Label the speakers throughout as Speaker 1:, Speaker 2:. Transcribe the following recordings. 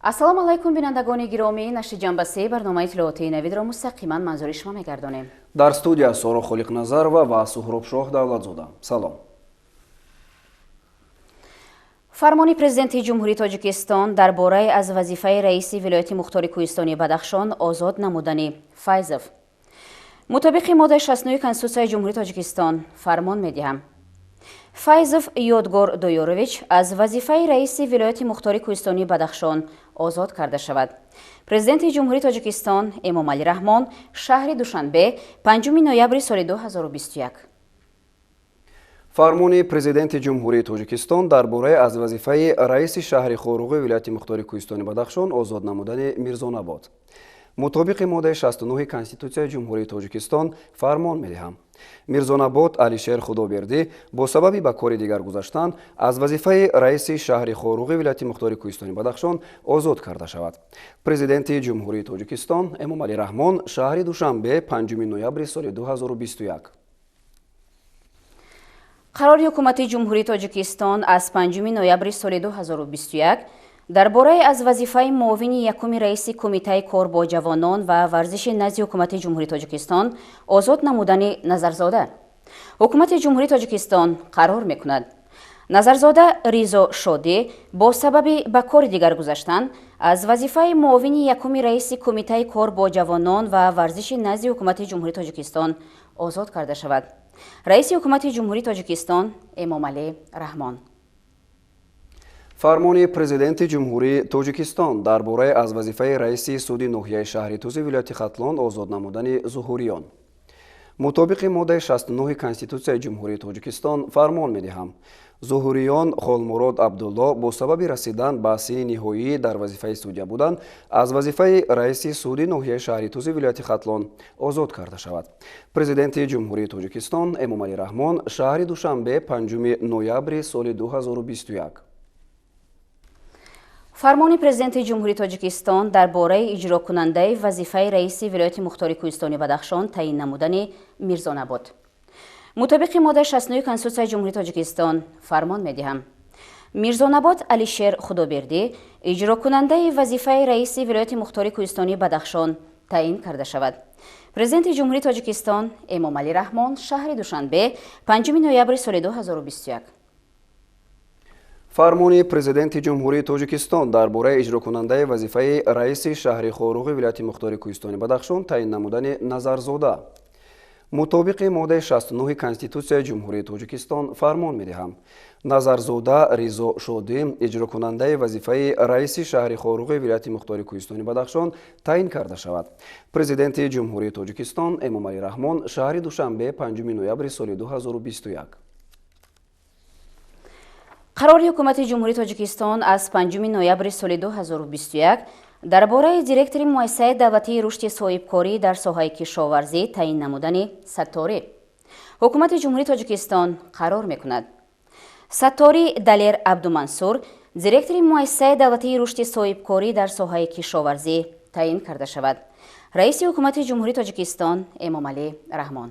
Speaker 1: Ассалому алайкум, бинандагони гиромӣ. Нашри ҷанбасе барномаи иттилоотии Навидро мустақиман манзури шумо мегардонем.
Speaker 2: Дар студия Соро Холиқназарова ва Суҳробшоҳ Давлатзода. Салом.
Speaker 1: Фармони Президенти Ҷумҳурии Тоҷикистон дар бораи аз вазифаи раиси вилояти мухтори кӯҳистони Бадахшон озод намудани Файзов. Мутобиқи моддаи 69 Конститутсияи Ҷумҳурии Тоҷикистон фармон медиҳам: Файзов Ёдгор Доёрович аз вазифаи раиси вилояти мухтори кӯҳистонии Бадахшон озод карда шавад. Президенти Ҷумҳурии Тоҷикистон Эмомалӣ Раҳмон, шаҳри Душанбе, 5 ноябри соли 2021.
Speaker 2: Фармони Президенти Ҷумҳурии Тоҷикистон дар бораи аз вазифаи раиси шаҳри Хоруғи вилояти мухтори кӯҳистони Бадахшон озод намудани Мирзонабод. Мутобиқи моддаи 69 Конститутсияи Ҷумҳурии Тоҷикистон фармон медиҳам: Мирзонабод Алишер Худобердӣ бо сабаби ба кори дигар гузаштан аз вазифаи раиси шаҳри Хоруғи вилояти мухтори кӯҳистони Бадахшон озод карда шавад. Президенти Ҷумҳурии Тоҷикистон Эмомалӣ Раҳмон, шаҳри Душанбе, 5 ноябри соли 2021.
Speaker 1: Қарори Ҳукумати Ҷумҳурии Тоҷикистон аз 5 ноябри соли 2021 дар бораи аз вазифаи муовини якуми раиси Кумитаи кор бо ҷавонон ва варзиши назди Ҳукумати Ҷумҳурии Тоҷикистон озод намудани Назарзода. Ҳукумати Ҷумҳурии Тоҷикистон қарор мекунад: Назарзода Ризо Шодӣ бо сабаби ба кори дигар гузаштан аз вазифаи муовини якуми раиси Кумитаи кор бо ҷавонон ва варзиши назди Ҳукумати Ҷумҳурии Тоҷикистон озод карда шавад. Раиси Ҳукумати Ҷумҳурии Тоҷикистон Эмомалӣ Раҳмон.
Speaker 2: Фармони Президенти Ҷумҳурии Тоҷикистон дар бораи аз вазифаи раиси суди ноҳияи шаҳри Тузи вилояти Хатлон озод намудани Зуҳуриён. Мутобиқи моддаи 69 Конститутсияи Ҷумҳурии Тоҷикистон фармон медиҳам: Зуҳуриён Холмурод Абдулло бо сабаби расидан ба синни ниҳоӣ дар вазифаи судя будан аз вазифаи раиси суди ноҳияи шаҳри Тузи вилояти Хатлон озод карда шавад. Президенти Ҷумҳурии Тоҷикистон Эмомалӣ Раҳмон, шаҳри Душанбе, 5 ноябри соли 2021.
Speaker 1: Фармони Президенти Ҷумҳурии Тоҷикистон дар бораи иҷрокунандаи вазифаи раиси вилояти мухтори кӯҳистони Бадахшон таъин намудани Мирзонабод. Мутобиқи моддаи 69 Конститутсияи Ҷумҳурии Тоҷикистон фармон медиҳам: Мирзонабод Алишер Худобердӣ иҷрокунандаи вазифаи раиси вилояти мухтори кӯҳистонии Бадахшон таъин карда шавад. Президенти Ҷумҳурии Тоҷикистон Эмомалӣ Раҳмон, шаҳри Душанбе, 5 ноябри соли 2021.
Speaker 2: Фармони Президенти Ҷумҳурии Тоҷикистон дар бораи иҷрокунандаи вазифаи раиси шаҳри Хоруғи вилояти мухтори кӯҳистони Бадахшон таъин намудани Назарзода. Мутобиқи моддаи 69 Конститутсияи Ҷумҳурии Тоҷикистон фармон медиҳам: Назарзода Ризо Шодӣ иҷрокунандаи вазифаи раиси шаҳри Хоруғи вилояти мухтори кӯҳистони Бадахшон таъин карда шавад. Президенти Ҷумҳурии Тоҷикистон Эмомалӣ Раҳмон, шаҳри Душанбе, 5 ноябри соли 2021.
Speaker 1: Қарори Ҳукумати Ҷумҳурии Тоҷикистон аз 5 ноябри соли 2021 дар бораи директори Муассисаи давлатии рушди соҳибкорӣ дар соҳаи кишоварзӣ таъин намудани Сатторӣ. Ҳукумати Ҷумҳурии Тоҷикистон қарор мекунад: Сатторӣ Далер Абдумансур директори Муассисаи давлатии рушди соҳибкорӣ дар соҳаи кишоварзӣ таъин карда шавад. Раиси Ҳукумати Ҷумҳурии Тоҷикистон Эмомалӣ Раҳмон.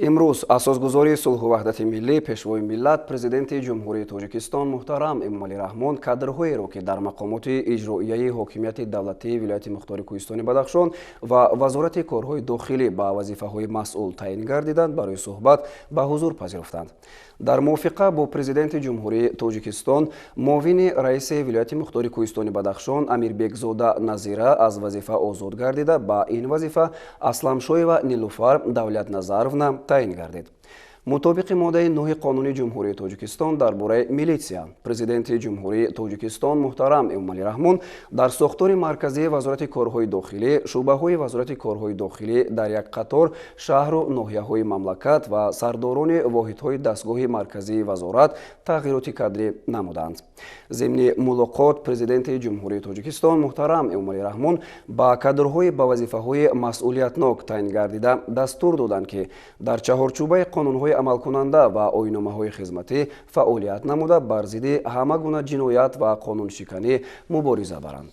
Speaker 2: Имрӯз асосгузори сулҳу ваҳдати миллӣ, Пешвои миллат, Президенти Ҷумҳурии Тоҷикистон муҳтарам Эмомалӣ Раҳмон кадрҳоеро, ки дар мақомоти иҷроияи ҳокимияти давлатии вилояти мухтори кӯҳистони Бадахшон ва Вазорати корҳои дохилӣ ба вазифаҳои масъул таъин гардиданд, барои суҳбат ба ҳузур пазируфтанд. Дар мувофиқа бо Президенти Ҷумҳурии Тоҷикистон муовини раиси вилояти мухтори кӯҳистони Бадахшон Амирбекзода Назира аз вазифа озод гардида, ба ин вазифа Асламшоева Нилуфар Давлатназаровна таъин гардид. Мутобиқи моддаи 9 Қонуни Ҷумҳурии Тоҷикистон дар бораи милитсия, Президенти Ҷумҳурии Тоҷикистон муҳтарам Эмомалӣ Раҳмон дар сохтори марказии Вазорати корҳои дохилӣ, шӯъбаҳои Вазорати корҳои дохилӣ дар як қатор шаҳру ноҳияҳои мамлакат ва сардорони воҳидҳои дастгоҳи марказии вазорат тағйироти кадрӣ намуданд. Зимни мулоқот Президенти Ҷумҳурии Тоҷикистон муҳтарам Эмомалӣ Раҳмон ба кадрҳои ба вазифаҳои масъулиятнок таъин гардида дастур доданд, ки дар чаҳорчӯбаи қонунҳои амалкунанда ва оинномаҳои хизматӣ фаъолият намуда, бар зидди ҳама гуна ҷиноят ва қонуншиканӣ мубориза баранд.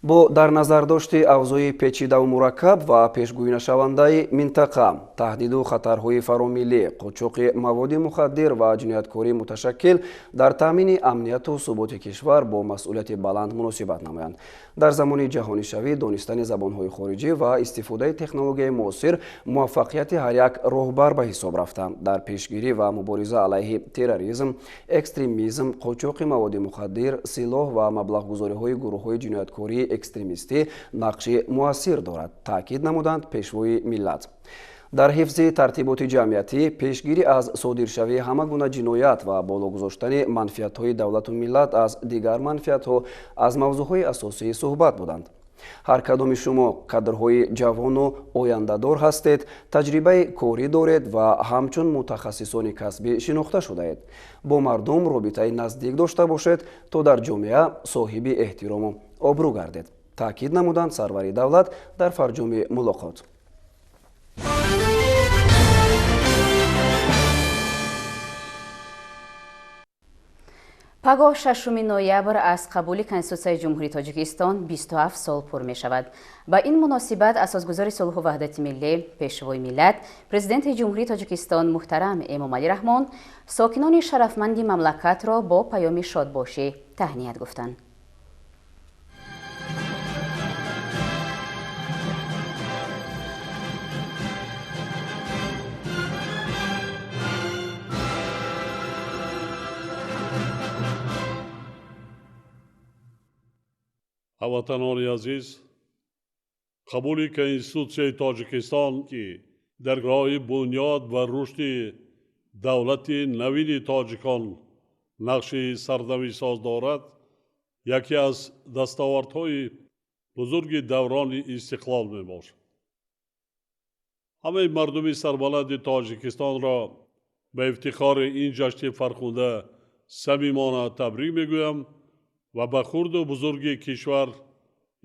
Speaker 2: Бо дар назардошти авзои печидаву мураккаб ва пешгӯйнашавандаи минтақа, таҳдиду хатарҳои фаромиллӣ, қочоқи маводи мухаддир ва ҷинояткории муташаккил дар таъмини амнияту суботи кишвар бо масъулияти баланд муносибат намоянд. Дар замони ҷаҳонишавӣ донистани забонҳои хориҷӣ ва истифодаи технологияи муосир муваффақияти ҳар як роҳбар ба ҳисоб рафта, дар пешгирӣ ва мубориза алайҳи терроризм, экстремизм, қочоқи маводи мухаддир, силоҳ ва маблағгузориҳои гурӯҳҳои ҷинояткории экстремистӣ нақши муассир дорад, таъкид намуданд пешвои миллат. Дар ҳифзи тартиботи ҷамъиятӣ, пешгирӣ аз содиршавии ҳама гуна ҷиноят ва боло гузоштани манфиатҳои давлату миллат аз дигар манфиатҳо аз мавзӯъҳои асосии суҳбат буданд. Ҳар кадоми шумо кадрҳои ҷавону ояндадор ҳастед, таҷрибаи корӣ доред ва ҳамчун мутахассисони касбӣ шинохта шудаед. Бо мардум робитаи наздик дошта бошед, то дар ҷомеа соҳиби эҳтирому обрӯ гардед, таъкид намуданд сарвари давлат дар фарҷоми мулоқот.
Speaker 1: Пагоҳ 6 ноябр аз қабули Конститутсияи Ҷумҳурии Тоҷикистон 27 сол пур мешавад. Ба ин муносибат асосгузори сулҳу ваҳдати миллӣ, пешвои миллат, Президенти Ҷумҳурии Тоҷикистон муҳтарам Эмомалӣ Раҳмон сокинони шарафманди мамлакатро бо паёми шодбошӣ таҳният гуфтанд.
Speaker 3: Ҳамватанони азиз, қабули Конститутсияи Тоҷикистон, ки дар роҳи бунёд ва рушди давлати навини тоҷикон нақши сарнавишсоз дорад, яке аз дастовардҳои бузурги даврони истиқлол мебошад. Ҳамаи мардуми сарбаланди Тоҷикистонро ба ифтихори ин ҷашни фархунда самимона табрик мегӯям ва ба хурду бузурги кишвар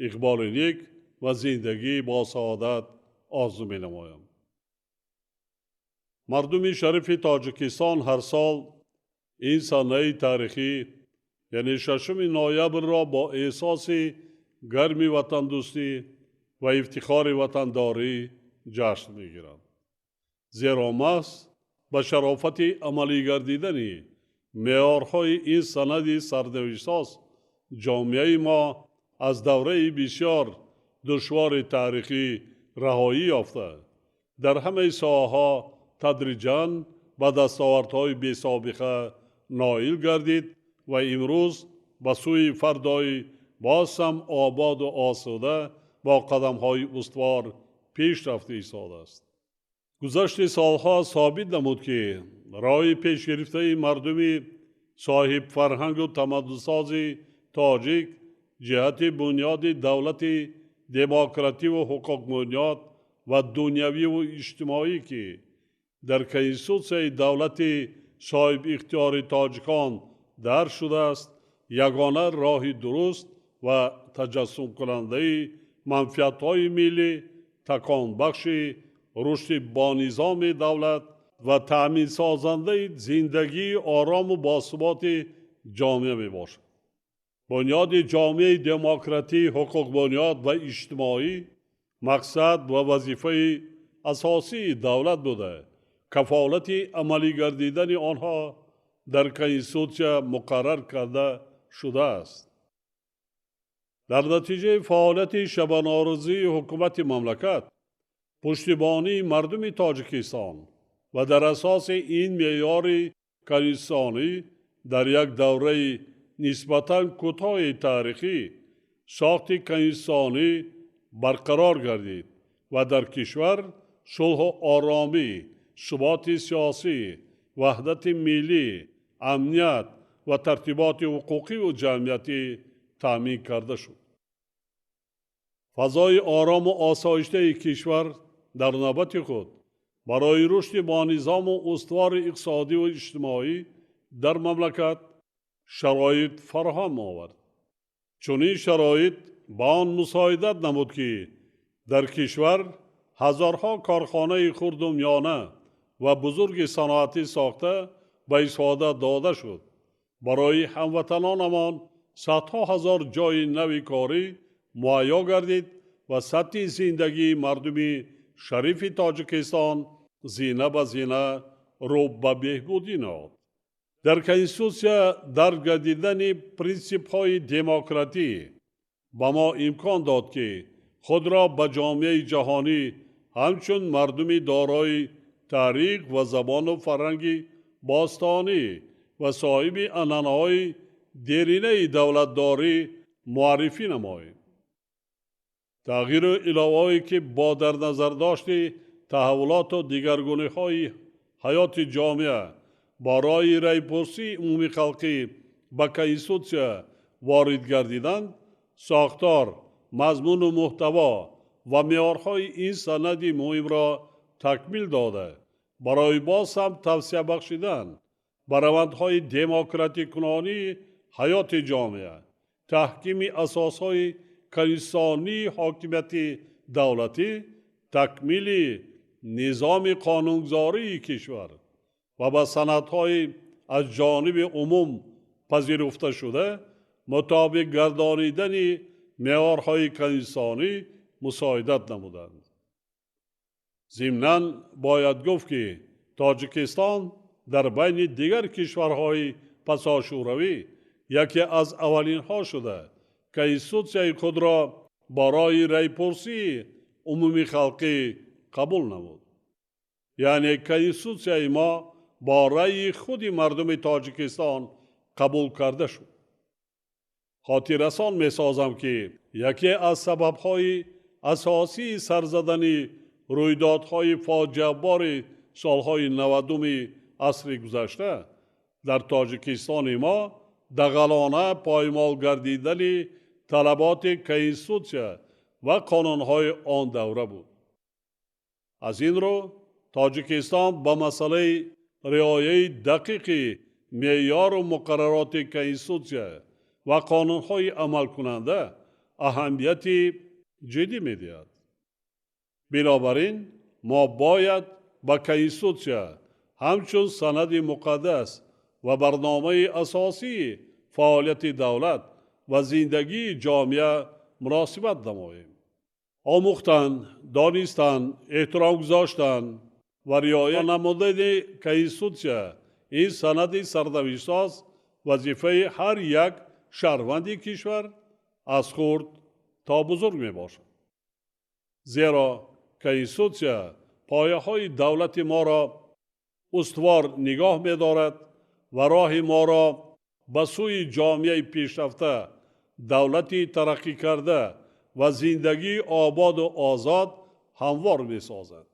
Speaker 3: иқболи нек ва зиндагӣ бо саодат орзу менамоям. Мардуми шарифи Тоҷикистон ҳар сол ин санаи таърихӣ, яъне 6 ноябрро бо эҳсоси гарми ватандӯстӣ ва ифтихори ватандорӣ ҷашн мегиранд. Зеро маҳз ба шарофати амалигардидани меъёрҳои ин санади сарнавиштсоз ҷомеаи мо аз давраи бисёр душвори таърихӣ раҳоӣ ёфта, дар ҳамаи соҳаҳо тадриҷан ба дастовардҳои бесобиқа ноил гардид ва имрӯз ба сӯи фардои боз ҳам ободу осуда бо қадамҳои устувор пеш рафта истодааст. Гузашти солҳо собит намуд, ки роҳи пешгирифтаи мардуми соҳибфарҳангу тамаддунсози тоҷик ҷиҳати бунёди давлати демокративу ҳуқуқбунёд ва дунявиву иҷтимоӣ, ки дар Конститутсияи давлати соҳибихтиёри тоҷикон дарҷ шудааст, ягона роҳи дуруст ва таҷассумкунандаи манфиатҳои миллӣ, таконбахши рушди бонизоми давлат ва таъминсозандаи зиндагии орому босуботи ҷомеа мебошад. Бунёди ҷомеаи демократӣ, ҳуқуқбунёд ва иҷтимоӣ мақсад ва вазифаи асосии давлат буда, кафолати амалигардидани онҳо дар Конститутсия муқаррар карда шудааст. Дар натиҷаи фаъолияти шабонарӯзии ҳукумати мамлакат, пуштибонии мардуми Тоҷикистон ва дар асоси ин меъёри конститутсионӣ дар як давраи нисбатан кӯтоҳи таърихӣ сохти конститутсионӣ барқарор гардид ва дар кишвар сулҳу оромӣ, суботи сиёсӣ, ваҳдати миллӣ, амният ва тартиботи ҳуқуқиву ҷамъиятӣ таъмин карда шуд. Фазои орому осоиштаи кишвар дар навбати худ барои рушди бонизому устувори иқтисодиву иҷтимоӣ дар мамлакат шароит фароҳам овард. Чунин шароит ба он мусоидат намуд, ки дар кишвар ҳазорҳо корхонаи хурду миёна ва бузурги саноатӣ сохта ба истифода дода шуд. Барои ҳамватанонамон садҳо ҳазор ҷойи нави корӣ муҳайё гардид ва сатҳи зиндагии мардуми шарифи Тоҷикистон зина ба зина рӯ ба беҳбудӣ ниҳод. Дар Конститутсия дарҷ гардидани принсипҳои демократӣ ба мо имкон дод, ки худро ба ҷомеаи ҷаҳонӣ ҳамчун мардуми дорои таърих ва забону фарҳанги бостонӣ ва соҳиби анъанаҳои деринаи давлатдорӣ муаррифӣ намоем. Тағйиру иловаҳое, ки бо дар назардошти таҳаввулоту дигаргуниҳои ҳаёти ҷомеа бо роҳи раъйпурсии умумихалқӣ ба Конститутсия ворид гардиданд, сохтор, мазмуну муҳтаво ва меъёрҳои ин санади муҳимро такмил дода, барои боз ҳам тавсеа бахшидан ба равандҳои демократикунонии ҳаёти ҷомеа, таҳкими асосҳои конститутсионии ҳокимияти давлатӣ, такмили низоми қонунгузории кишвар ва ба санадҳои аз ҷониби умум пазируфташуда мутобиқ гардонидани меъёрҳои конститутсионӣ мусоидат намуданд. Зимнан бояд гуфт, ки Тоҷикистон дар байни дигар кишварҳои пасошӯравӣ яке аз аввалинҳо шуда, Конститутсияи худро бо роҳи раъйпурсии умумихалқӣ қабул намуд. Яъне Конститутсияи мо бо раъйи худи мардуми Тоҷикистон қабул карда шуд. Хотиррасон месозам, ки яке аз сабабҳои асосии сарзадани рӯйдодҳои фоҷиабори солҳои 90-уми асри гузашта дар Тоҷикистони мо дағалона поймол гардидани талаботи Конститутсия ва қонунҳои он давра буд. Аз ин рӯ Тоҷикистон ба масъалаи риояи дақиқи меъёру муқаррароти Конститутсия ва қонунҳои амалкунанда аҳамияти ҷиддӣ медиҳад. Бинобар ин мо бояд ба Конститутсия ҳамчун санади муқаддас ва барномаи асосии фаъолияти давлат ва зиндагии ҷомеа муносибат намоем. Омӯхтан, донистан, эҳтиром гузоштан ва риоя намудани Конститутсия ин санади сарнавиштсоз вазифаи ҳар як шаҳрванди кишвар аз хурд то бузург мебошад. Зеро Конститутсия пояҳои давлати моро устувор нигоҳ медорад ва роҳи моро ба сӯи ҷомеаи пешрафта, давлати тараққӣ карда ва зиндагии ободу озод ҳамвор месозад.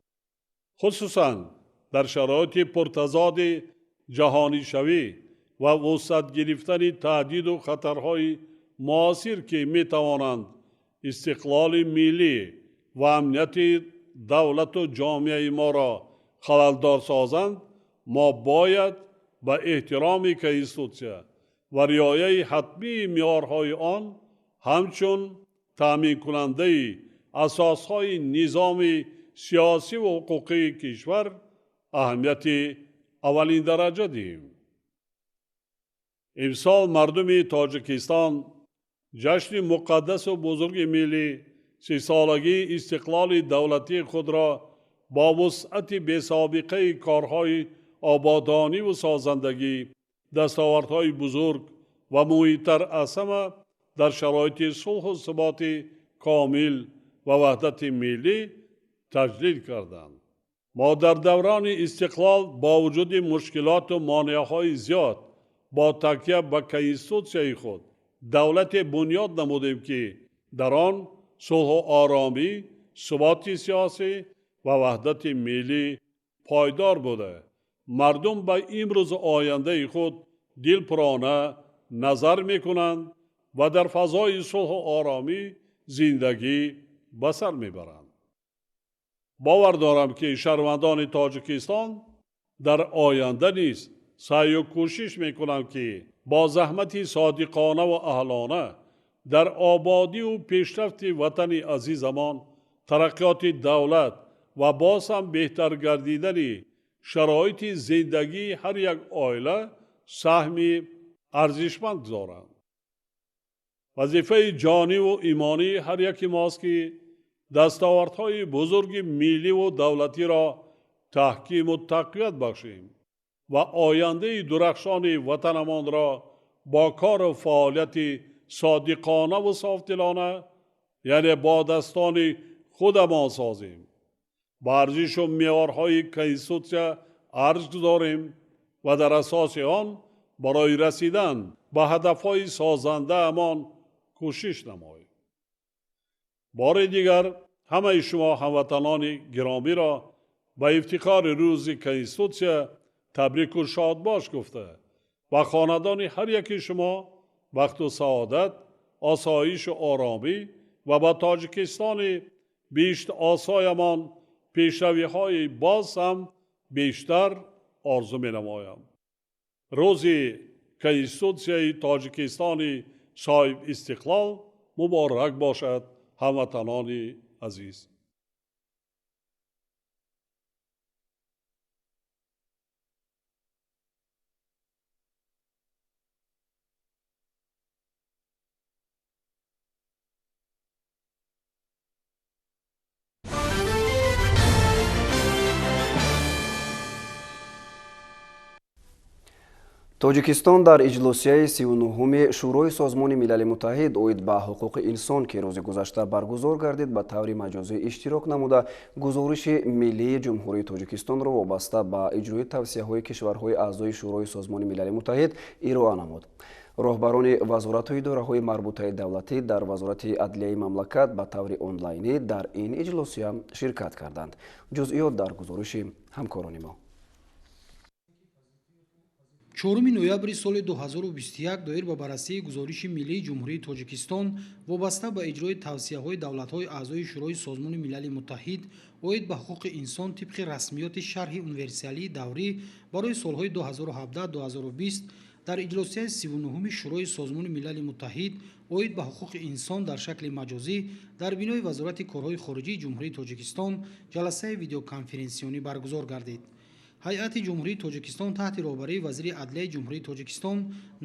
Speaker 3: Хусусан дар шароити пуртазоди ҷаҳонишавӣ ва вусъат гирифтани таҳдиду хатарҳои муосир, ки метавонанд истиқлоли миллӣ ва амнияти давлату ҷомеаи моро халалдор созанд, мо бояд ба эҳтироми Конститутсия ва риояи ҳатмии меъёрҳои он ҳамчун таъминкунандаи асосҳои низоми сиёсиву ҳуқуқии кишвар аҳамияти аввалиндараҷа диҳем. Имсол мардуми Тоҷикистон ҷашни муқаддасу бузурги миллӣ, 30-солагии истиқлоли давлатии худро бо вусъати бесобиқаи корҳои ободониву созандагӣ, дастовардҳои бузург ва муҳимтар аз ҳама дар шароити сулҳу суботи комил ва ваҳдати миллӣ таҷлил карданд. Мо дар даврони истиқлол бо вуҷуди мушкилоту монеаҳои зиёд бо такя ба Конститутсияи худ давлате бунёд намудем, ки дар он сулҳу оромӣ, суботи сиёсӣ ва ваҳдати миллӣ пойдор буда, мардум ба имрӯзу ояндаи худ дилпурона назар мекунанд ва дар фазои сулҳу оромӣ зиндагӣ ба сар мебаранд. Бовар дорам, ки шаҳрвандони Тоҷикистон дар оянда низ саъю кӯшиш мекунанд, ки бо заҳмати содиқона ва аҳлона дар ободиву пешрафти ватани азизамон, тараққиёти давлат ва боз ҳам беҳтар гардидани шароити зиндагии ҳар як оила саҳми арзишманд гузоранд. Вазифаи ҷониву имонии ҳар яке мост, ки дастовардҳои бузурги милливу давлатиро таҳкиму тақвият бахшем ва ояндаи дурахшони ватанамонро бо кору фаъолияти содиқонаву софдилона, яъне бо дастони худамон созем, ба арзишу меъёрҳои Конститутсия арз гузорем ва дар асоси он барои расидан ба ҳадафҳои созандаамон кӯшиш намоем. Бори дигар ҳамаи шумо ҳамватанони гиромиро ба ифтихори рӯзи Конститутсия табрику шодбош гуфта ба хонадони ҳар яки шумо бахту саодат, осоишу оромӣ ва ба Тоҷикистони биҳиштосоямон пешравиҳои боз ҳам бештар орзу менамоям. Рӯзи Конститутсияи Тоҷикистони соҳибистиқлол муборак бошад, ҳамватанони азиз.
Speaker 2: Тоҷикистон дар иҷлосияи 39-уми Шӯрои Созмони Милали Муттаҳид оид ба ҳуқуқи инсон, ки рӯзи гузашта баргузор гардид, ба таври маҷозӣ иштирок намуда, гузориши миллии Ҷумҳурии Тоҷикистонро вобаста ба иҷрои тавсияҳои кишварҳои аъзои Шӯрои Созмони Милали Муттаҳид ироа намуд. Роҳбарони вазорату идораҳои марбутаи давлатӣ дар Вазорати адлияи мамлакат ба таври онлайнӣ дар ин иҷлосия ширкат карданд. Ҷузъиёт дар гузориши ҳамкорони мо.
Speaker 4: 4 ноябри соли 2021 доир ба баррасии гузориши миллии Ҷумҳурии Тоҷикистон вобаста ба иҷрои тавсияҳои давлатҳои аъзои Шӯрои Созмони Милали Муттаҳид оид ба ҳуқуқи инсон тибқи расмиёти шарҳи универсалии даврӣ барои солҳои 2017-2020 дар иҷлосияи 39-уми Шӯрои Созмони Милали Муттаҳид оид ба ҳуқуқи инсон дар шакли маҷозӣ дар бинои Вазорати корҳои хориҷии Ҷумҳурии Тоҷикистон ҷаласаи видеоконференсионӣ баргузор гардид. Ҳайати Ҷумҳурии Тоҷикистон таҳти роҳбарии вазири адлияи Ҷумҳурии Тоҷикистон,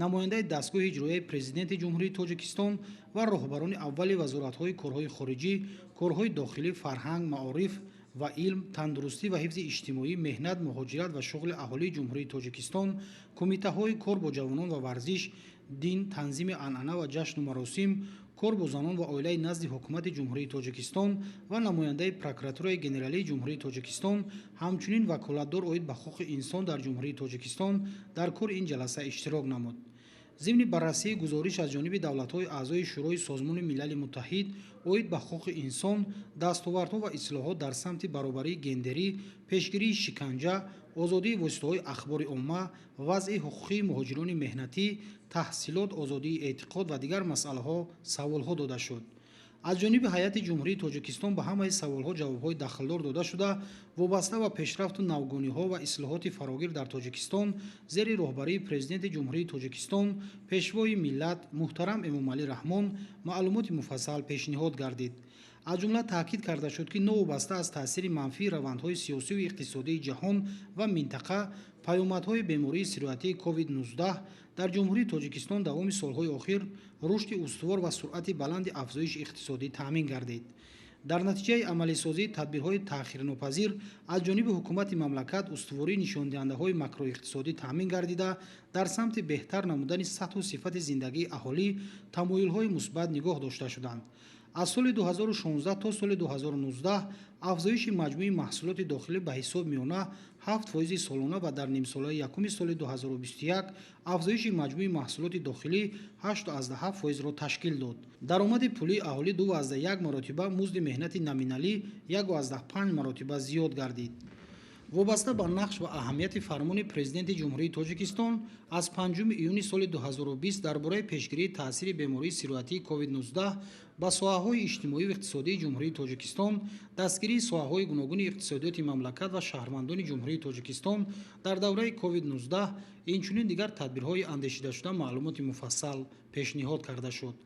Speaker 4: намояндаи дастгоҳи иҷроияи Президенти Ҷумҳурии Тоҷикистон ва роҳбарони аввали вазоратҳои корҳои хориҷӣ, корҳои дохилӣ, фарҳанг, маориф ва илм, тандурустӣ ва ҳифзи иҷтимоӣ, меҳнат, муҳоҷират ва шуғли аҳолии Ҷумҳурии Тоҷикистон, кумитаҳои кор бо ҷавонон ва варзиш, дин, танзими анъана ва ҷашну маросим, кор бо занон ва оилаи назди Ҳукумати Ҷумҳурии Тоҷикистон ва намояндаи Прокуратураи Генералии Ҷумҳурии Тоҷикистон, ҳамчунин ваколатдор оид ба ҳуқуқи инсон дар Ҷумҳурии Тоҷикистон дар кори ин ҷаласа иштирок намуд. Зимни баррасии гузориш аз ҷониби давлатҳои аъзои Шӯрои Созмони Милали Муттаҳид оид ба ҳуқуқи инсон, дастовардҳо ва ислоҳот дар самти баробарии гендерӣ, пешгирии шиканҷа, озодии воситаҳои ахбори омма, вазъи ҳуқуқии муҳоҷирони меҳнатӣ, таҳсилот, озодии эътиқод ва дигар масъалаҳо саволҳо дода шуд. Аз ҷониби ҳайати Ҷумҳурии Тоҷикистон ба ҳамаи саволҳо ҷавобҳои дахлдор дода шуда, вобаста ба пешрафту навгониҳо ва ислоҳоти фарогир дар Тоҷикистон зери роҳбарии Президенти Ҷумҳурии Тоҷикистон, Пешвои миллат муҳтарам Эмомалӣ Раҳмон маълумоти муфассал пешниҳод гардид. Аз ҷумла таъкид карда шуд, ки новобаста аз таъсири манфии равандҳои сиёсиву иқтисодии ҷаҳон ва минтақа, паёмадҳои бемории сироятии COVID-19 дар Ҷумҳурии Тоҷикистон давоми солҳои охир рушди устувор ва суръати баланди афзоиши иқтисодӣ таъмин гардид. Дар натиҷаи амалисозии тадбирҳои таъхирнопазир аз ҷониби ҳукумати мамлакат устувории нишондиҳандаҳои макроиқтисодӣ таъмин гардида, дар самти беҳтар намудани сатҳу сифати зиндагии аҳолӣ тамоюлҳои мусбат нигоҳ дошта шуданд. Аз соли 2016 то соли 2019 афзоиши маҷмӯи маҳсулоти дохилӣ ба ҳисоб миёна 7% солона ва дар нимсолаи якуми соли 2021 афзоиши маҷмӯи маҳсулоти дохилӣ 8,7%-ро ташкил дод. Даромади пулии аҳолӣ 2,1 маротиба, музди меҳнати номиналӣ 1,5 маротиба зиёд гардид. Вобаста ба нақш ва аҳамияти фармони Президенти Ҷумҳурии Тоҷикистон аз 5 июни соли 2020 дар бораи пешгирии таъсири бемории сироятии COVID-19 ба соҳаҳои иҷтимоию иқтисодии Ҷумҳурии Тоҷикистон, дастгирии соҳаҳои гуногуни иқтисодиёти мамлакат ва шаҳрвандони Ҷумҳурии Тоҷикистон дар давраи COVID-19, инчунин дигар тадбирҳои андешидашуда маълумоти муфассал пешниҳод карда шуд.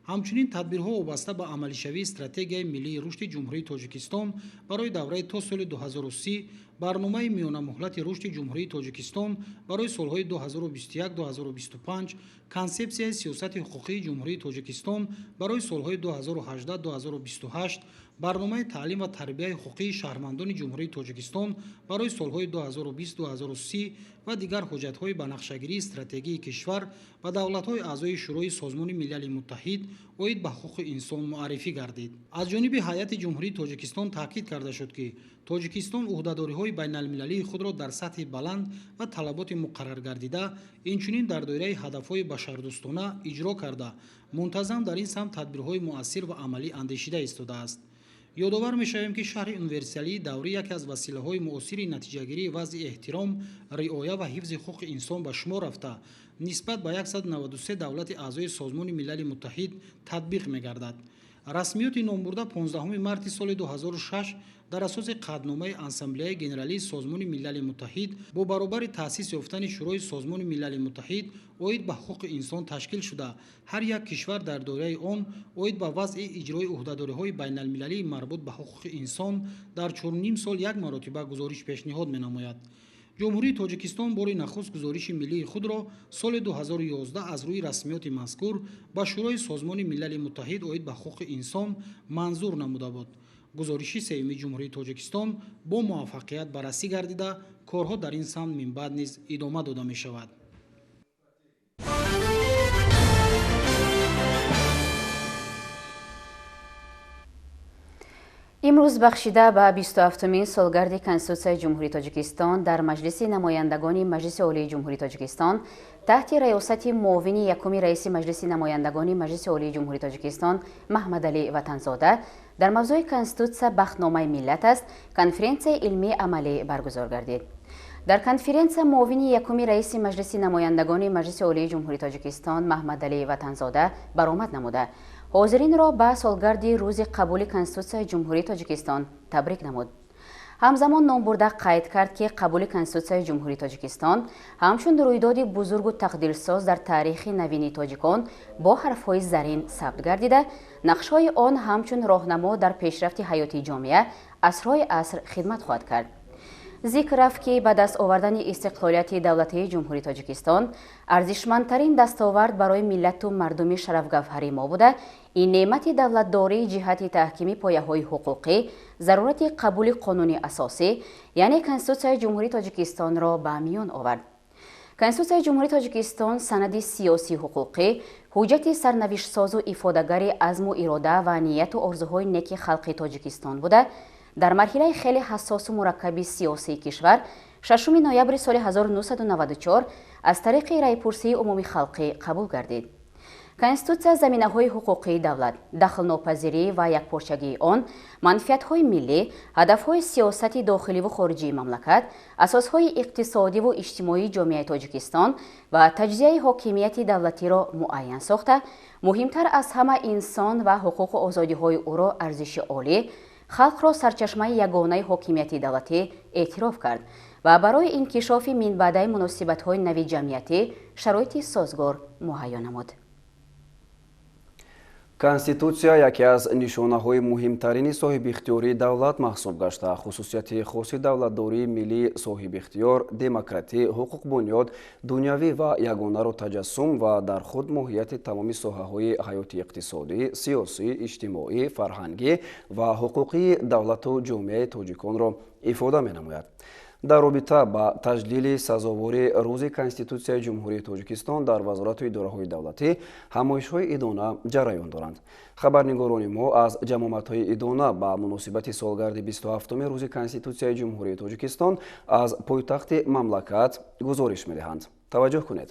Speaker 4: Ҳамчунин тадбирҳо вобаста ба амалишавии стратегияи миллии рушди Ҷумҳурии Тоҷикистон барои давраи то соли 2030, барномаи миёнамуҳлати рушди Ҷумҳурии Тоҷикистон барои солҳои 2021-2025, консепсияи сиёсати ҳуқуқии Ҷумҳурии Тоҷикистон барои солҳои 2018-2028, барномаи таълим ва тарбияи ҳуқуқии шаҳрвандони Ҷумҳурии Тоҷикистон барои солҳои 2020-2030 ва дигар ҳуҷҷатҳои ба нақшагирии стратегии кишвар ва давлатҳои аъзои Шӯрои Созмони Милали Муттаҳид оид ба ҳуқуқи инсон муаррифӣ гардид. Аз ҷониби ҳайати Ҷумҳурии Тоҷикистон таъкид карда шуд, ки Тоҷикистон ӯҳдадориҳои байналмилалии худро дар сатҳи баланд ва талаботи муқарраргардида, инчунин дар доираи ҳадафҳои башардӯстона иҷро карда, мунтазам дар ин самт тадбирҳои муассир ва амалӣ андешида истодааст. Ёдовар мешавем, ки шарҳи универсалии даврӣ яке аз василаҳои муосири натиҷагирии вазъи эҳтиром, риоя ва ҳифзи ҳуқуқи инсон ба шумор рафта, нисбат ба 193 давлати аъзои Созмони Милали Муттаҳид татбиқ мегардад. Расмиёти номбурда 15 марти соли 2006 дар асоси қатъномаи Ассамблеяи Генералии Созмони Милали Муттаҳид бо баробари таъсис ёфтани Шӯрои Созмони Милали Муттаҳид оид ба ҳуқуқи инсон ташкил шуда, ҳар як кишвар дар доираи он оид ба вазъи иҷрои ӯҳдадориҳои байналмилалии марбут ба ҳуқуқи инсон дар 4,5 сол як маротиба гузориш пешниҳод менамояд. Ҷумҳурии Тоҷикистон бори нахуст гузориши миллии худро соли 2011 аз рӯи расмиёти мазкур ба Шӯрои Созмони Милали Муттаҳид оид ба ҳуқуқи инсон манзур намуда буд. Гузориши сеюми Ҷумҳурии Тоҷикистон бо муваффақият баррасӣ гардида, корҳо дар ин самт минбаъд низ идома дода мешавад.
Speaker 1: Имрӯз бахшида ба 27-умин солгарди Конститутсияи Ҷумҳурии Тоҷикистон дар Маҷлиси намояндагони Маҷлиси Олии Ҷумҳурии Тоҷикистон таҳти раёсати муовини якуми раиси Маҷлиси намояндагони Маҷлиси Олии Ҷумҳурии Тоҷикистон Маҳмадалӣ Ватанзода дар мавзӯи Конститутсия бахтномаи миллат аст конференсияи илмии амалӣ баргузор гардид. Дар конференсия муовини якуми раиси Маҷлиси намояндагони Маҷлиси Олии Ҷумҳурии Тоҷикистон Маҳмадалӣ Ватанзода баромад намуда, ҳозиринро ба солгарди рӯзи қабули Конститутсияи Ҷумҳурии Тоҷикистон табрик намуд. Ҳамзамон номбурда қайд кард, ки қабули Конститутсияи Ҷумҳурии Тоҷикистон ҳамчун рӯйдоди бузургу тақдирсоз дар таърихи навини тоҷикон бо ҳарфҳои зарин сабт гардида, нақшҳои он ҳамчун роҳнамо дар пешрафти ҳаёти ҷомеа асрҳои аср хидмат хоҳад кард. Зикр рафт, ки ба даст овардани истиқлолияти давлатии Ҷумҳурии Тоҷикистон арзишмандтарин дастовард барои миллату мардуми шарафгавҳари мо буда, ин неъмати давлатдории ҷиҳати таҳкими пояҳои ҳуқуқӣ, зарурати қабули қонуни асосӣ, яъне Конститутсияи Ҷумҳурии Тоҷикистонро ба миён овард. Конститутсияи Ҷумҳурии Тоҷикистон санади сиёсӣ ҳуқуқӣ, ҳуҷҷати сарнавиштсозу ифодагари азму ирода ва нияту орзуҳои неки халқи Тоҷикистон буда, дар марҳилаи хеле ҳассосу мураккаби сиёсии кишвар 6 ноябри соли 1994 аз тариқи раъйпурсии умумихалқӣ қабул гардид. Конститутсия заминаҳои ҳуқуқии давлат, дахлнопазирӣ ва якпорчагии он, манфиатҳои миллӣ, ҳадафҳои сиёсати дохиливу хориҷии мамлакат, асосҳои иқтисодиву иҷтимоии ҷомеаи Тоҷикистон ва таҷзияи ҳокимияти давлатиро муайян сохта, муҳимтар аз ҳама инсон ва ҳуқуқу озодиҳои ӯро арзиши олӣ, халқро сарчашмаи ягонаи ҳокимияти давлатӣ эътироф кард ва барои инкишофи минбаъдаи муносибатҳои нави ҷамъиятӣ шароити созгор муҳайё намуд.
Speaker 2: Конститутсия яке аз нишонаҳои муҳимтарини соҳибихтиёрии давлат маҳсуб гашта, хусусияти хоси давлатдории миллии соҳибихтиёр, демократӣ, ҳуқуқбунёд, дунявӣ ва ягонаро таҷассум ва дар худ моҳияти тамоми соҳаҳои ҳаёти иқтисодӣ, сиёсӣ, иҷтимоӣ, фарҳангӣ ва ҳуқуқии давлату ҷомеаи тоҷиконро ифода менамояд. Дар робита ба таҷлили сазовори рӯзи Конститутсияи Ҷумҳурии Тоҷикистон дар вазорату идораҳои давлатӣ ҳамоишҳои идона ҷараён доранд. Хабарнигорони мо аз ҷамоматҳои идона ба муносибати солгарди 27-уми рӯзи Конститутсияи Ҷумҳурии Тоҷикистон аз пойтахти мамлакат гузориш медиҳанд. Таваҷҷӯҳ кунед.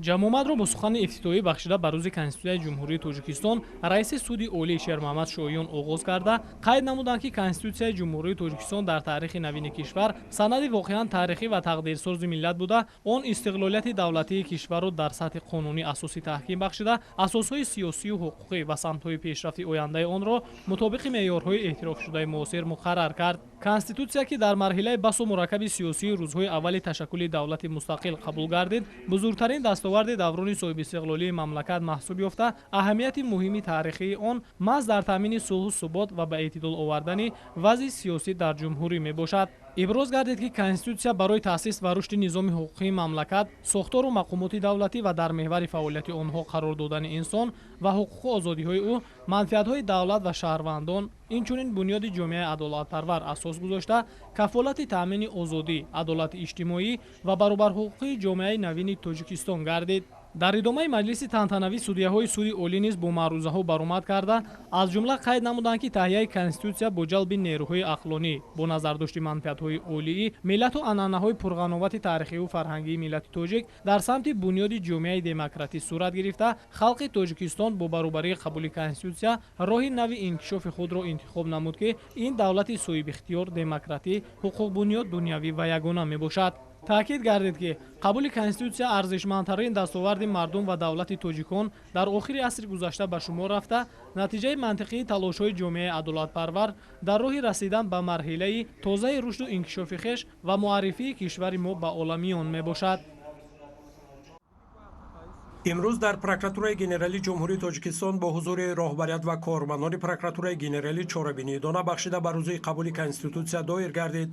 Speaker 5: Ҷамоматро бо сухани ифтитоҳӣ бахшида ба рӯзи Конститутсияи Ҷумҳурии Тоҷикистон раиси суди олии Шермуҳаммад Шоҳиён оғоз карда, қайд намуданд, ки Конститутсияи Ҷумҳурии Тоҷикистон дар таърихи навини кишвар санади воқеан таърихӣ ва тақдирсози миллат буда, он истиқлолияти давлатии кишварро дар сатҳи қонунӣ асосӣ таҳким бахшида, асосҳои сиёсию ҳуқуқӣ ва самтҳои пешрафти ояндаи онро мутобиқи меъёрҳои эътирофшудаи муосир муқаррар кард. Конститутсия, ки дар марҳилаи басу мураккаби сиёсии рӯзҳои аввали ташаккули давлати мустақил қабул гардид, бузургтарин дастоварди даврони соҳибистиқлолии мамлакат маҳсуб ёфта, аҳамияти муҳими таърихии он маҳз дар таъмини сулҳу субот ва ба эътидол овардани вазъи сиёсӣ дар ҷумҳурӣ мебошад. Иброз гардид, ки Конститутсия барои таъсис ва рушди низоми ҳуқуқии мамлакат, сохтору мақомоти давлатӣ ва дар меҳвари фаъолияти онҳо қарор додани инсон ва ҳуқуқу озодиҳои ӯ, манфиатҳои давлат ва шаҳрвандон, инчунин бунёди ҷомеаи адолатпарвар асос гузошта, кафолати таъмини озодӣ, адолати иҷтимоӣ ва баробарҳуқуқии ҷомеаи навини Тоҷикистон гардид. Дар идомаи маҷлиси тантанавӣ судяҳои суди олӣ низ бо маърузаҳо баромад карда, аз ҷумла қайд намуданд, ки таҳияи Конститутсия бо ҷалби нерӯҳои ақлонӣ, бо назардошти манфиатҳои олии миллату анъанаҳои пурғановати таърихиву фарҳангии миллати тоҷик дар самти бунёди ҷомеаи демократӣ сурат гирифта, халқи Тоҷикистон бо баробарии қабули Конститутсия роҳи нави инкишофи худро интихоб намуд, ки ин давлати соҳибихтиёр, демократӣ, ҳуқуқбунёд, дунявӣ ва ягона мебошад. Таъкид гардид, ки қабули Конститутсия арзишмандтарин дастоварди мардум ва давлати тоҷикон дар охири асри гузашта ба шумор рафта, натиҷаи мантиқии талошҳои ҷомеаи адолатпарвар дар роҳи расидан ба марҳилаи тозаи рушду инкишофи хеш ва муаррифии кишвари мо ба оламиён мебошад.
Speaker 6: Имрӯз дар Прокуратураи Генералии Ҷумҳурии Тоҷикистон бо ҳузури роҳбарият ва кормандони Прокуратураи Генералӣ чорабинии дона бахшида ба рӯзи қабули Конститутсия доир гардид.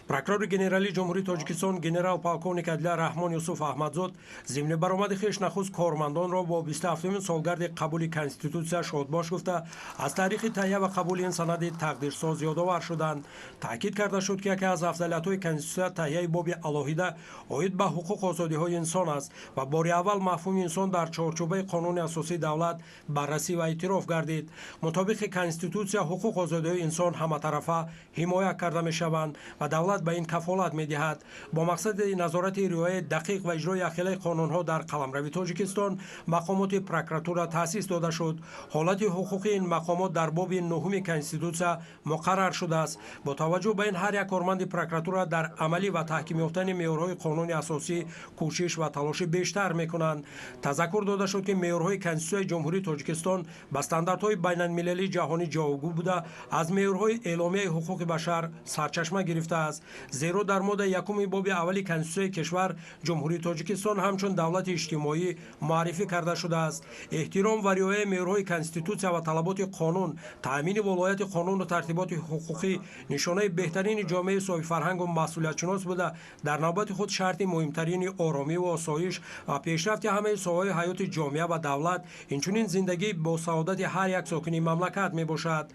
Speaker 6: Прокурори Генералии Ҷумҳурии Тоҷикистон генерал-полковник Адлия Раҳмон Юсуф Аҳмадзод зимни баромади хеш нахуст кормандонро бо 27-умин солгарди қабули Конститутсия шодбош гуфта, аз таърихи таҳия ва қабули ин санади тақдирсоз ёдовар шуданд. Таъкид карда шуд, ки яке аз афзалиятҳои Конститутсия таҳияи боби алоҳида оид ба ҳуқуқу озодиҳои инсон аст ва бори аввал мафҳуми инсон дар чорчӯбаи қонуни асосии давлат баррасӣ ва эътироф гардид. Мутобиқи Конститутсия ҳуқуқ озодиҳои инсон ҳаматарафа ҳимоя карда мешаванд ва давлат ба ин кафолат медиҳад. Бо мақсади назорати риояи дақиқ ва иҷрои ақилаи қонунҳо дар қаламрави Тоҷикистон мақомоти прокуратура таъсис дода шуд. Ҳолати ҳуқуқии ин мақомот дар боби нуҳуми Конститутсия муқаррар шудааст. Бо таваҷҷӯҳ ба ин ҳар як корманди прокуратура дар амалӣ ва таҳким ёфтани меъёрҳои қонуни асосӣ кӯшиш ва талоши бештар мекунанд. Тазаккур дода шуд, ки меъёрҳои Конститутсияи Ҷумҳурии Тоҷикистон ба стандартҳои байналмилалии ҷаҳонӣ ҷавобгӯ буда, аз меъёрҳои Эъломияи ҳуқуқи башар сарчашма гирифтааст. Зеро дар моддаи якуми боби аввали Конститутсияи кишвар Ҷумҳурии Тоҷикистон ҳамчун давлати иҷтимоӣ муаррифӣ карда шудааст. Эҳтиром ва риояи меъёрҳои Конститутсия ва талаботи қонун, таъмини волояти қонуну тартиботи ҳуқуқӣ нишонаи беҳтарини ҷомеаи соҳибфарҳангу масъулиятшинос буда, дар навбати худ шарти муҳимтарини оромӣ ва осоиш ва пешрафти ҳамаи соҳаҳои ҳаёти ҷомеа ва давлат, инчунин зиндагии босаодати ҳар як сокини мамлакат мебошад.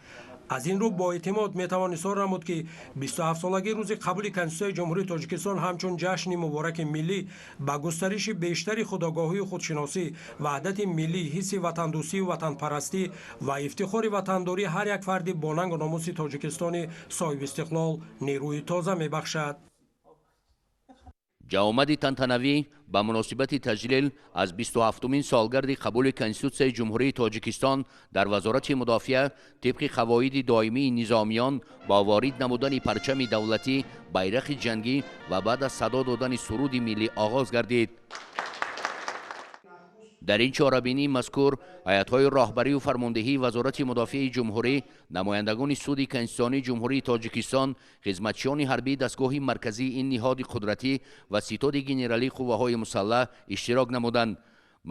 Speaker 6: Аз ин рӯ бо эътимод метавон изҳор намуд, ки 27-солагии рӯзи қабули Конститутсияи Ҷумҳурии Тоҷикистон ҳамчун ҷашни мубораки миллӣ ба густариши бештари худогоҳию худшиносӣ, ваҳдати миллӣ, ҳисси ватандӯстию ватанпарастӣ ва ифтихори ватандорӣ ҳар як фарди бонангу номуси Тоҷикистони соҳибистиқлол нерӯи тоза мебахшад.
Speaker 7: Ҷамъомади тантанавӣ ба муносибати таҷлил аз 27-умин солгарди қабули Конститутсияи Ҷумҳурии Тоҷикистон дар Вазорати мудофиа тибқи қавоиди доимии низомиён бо ворид намудани парчами давлатӣ, байрақи ҷангӣ ва баъд аз садо додани суруди миллӣ оғоз гардид. Дар ин чорабинии мазкур ҳайатҳои роҳбарию фармондеҳии Вазорати мудофиаи ҷумҳурӣ, намояндагони Суди Конститутсионии Ҷумҳурии Тоҷикистон, хизматчиёни ҳарбии дастгоҳи марказии ин ниҳоди қудратӣ ва ситоди генералии қувваҳои мусаллаҳ иштирок намуданд.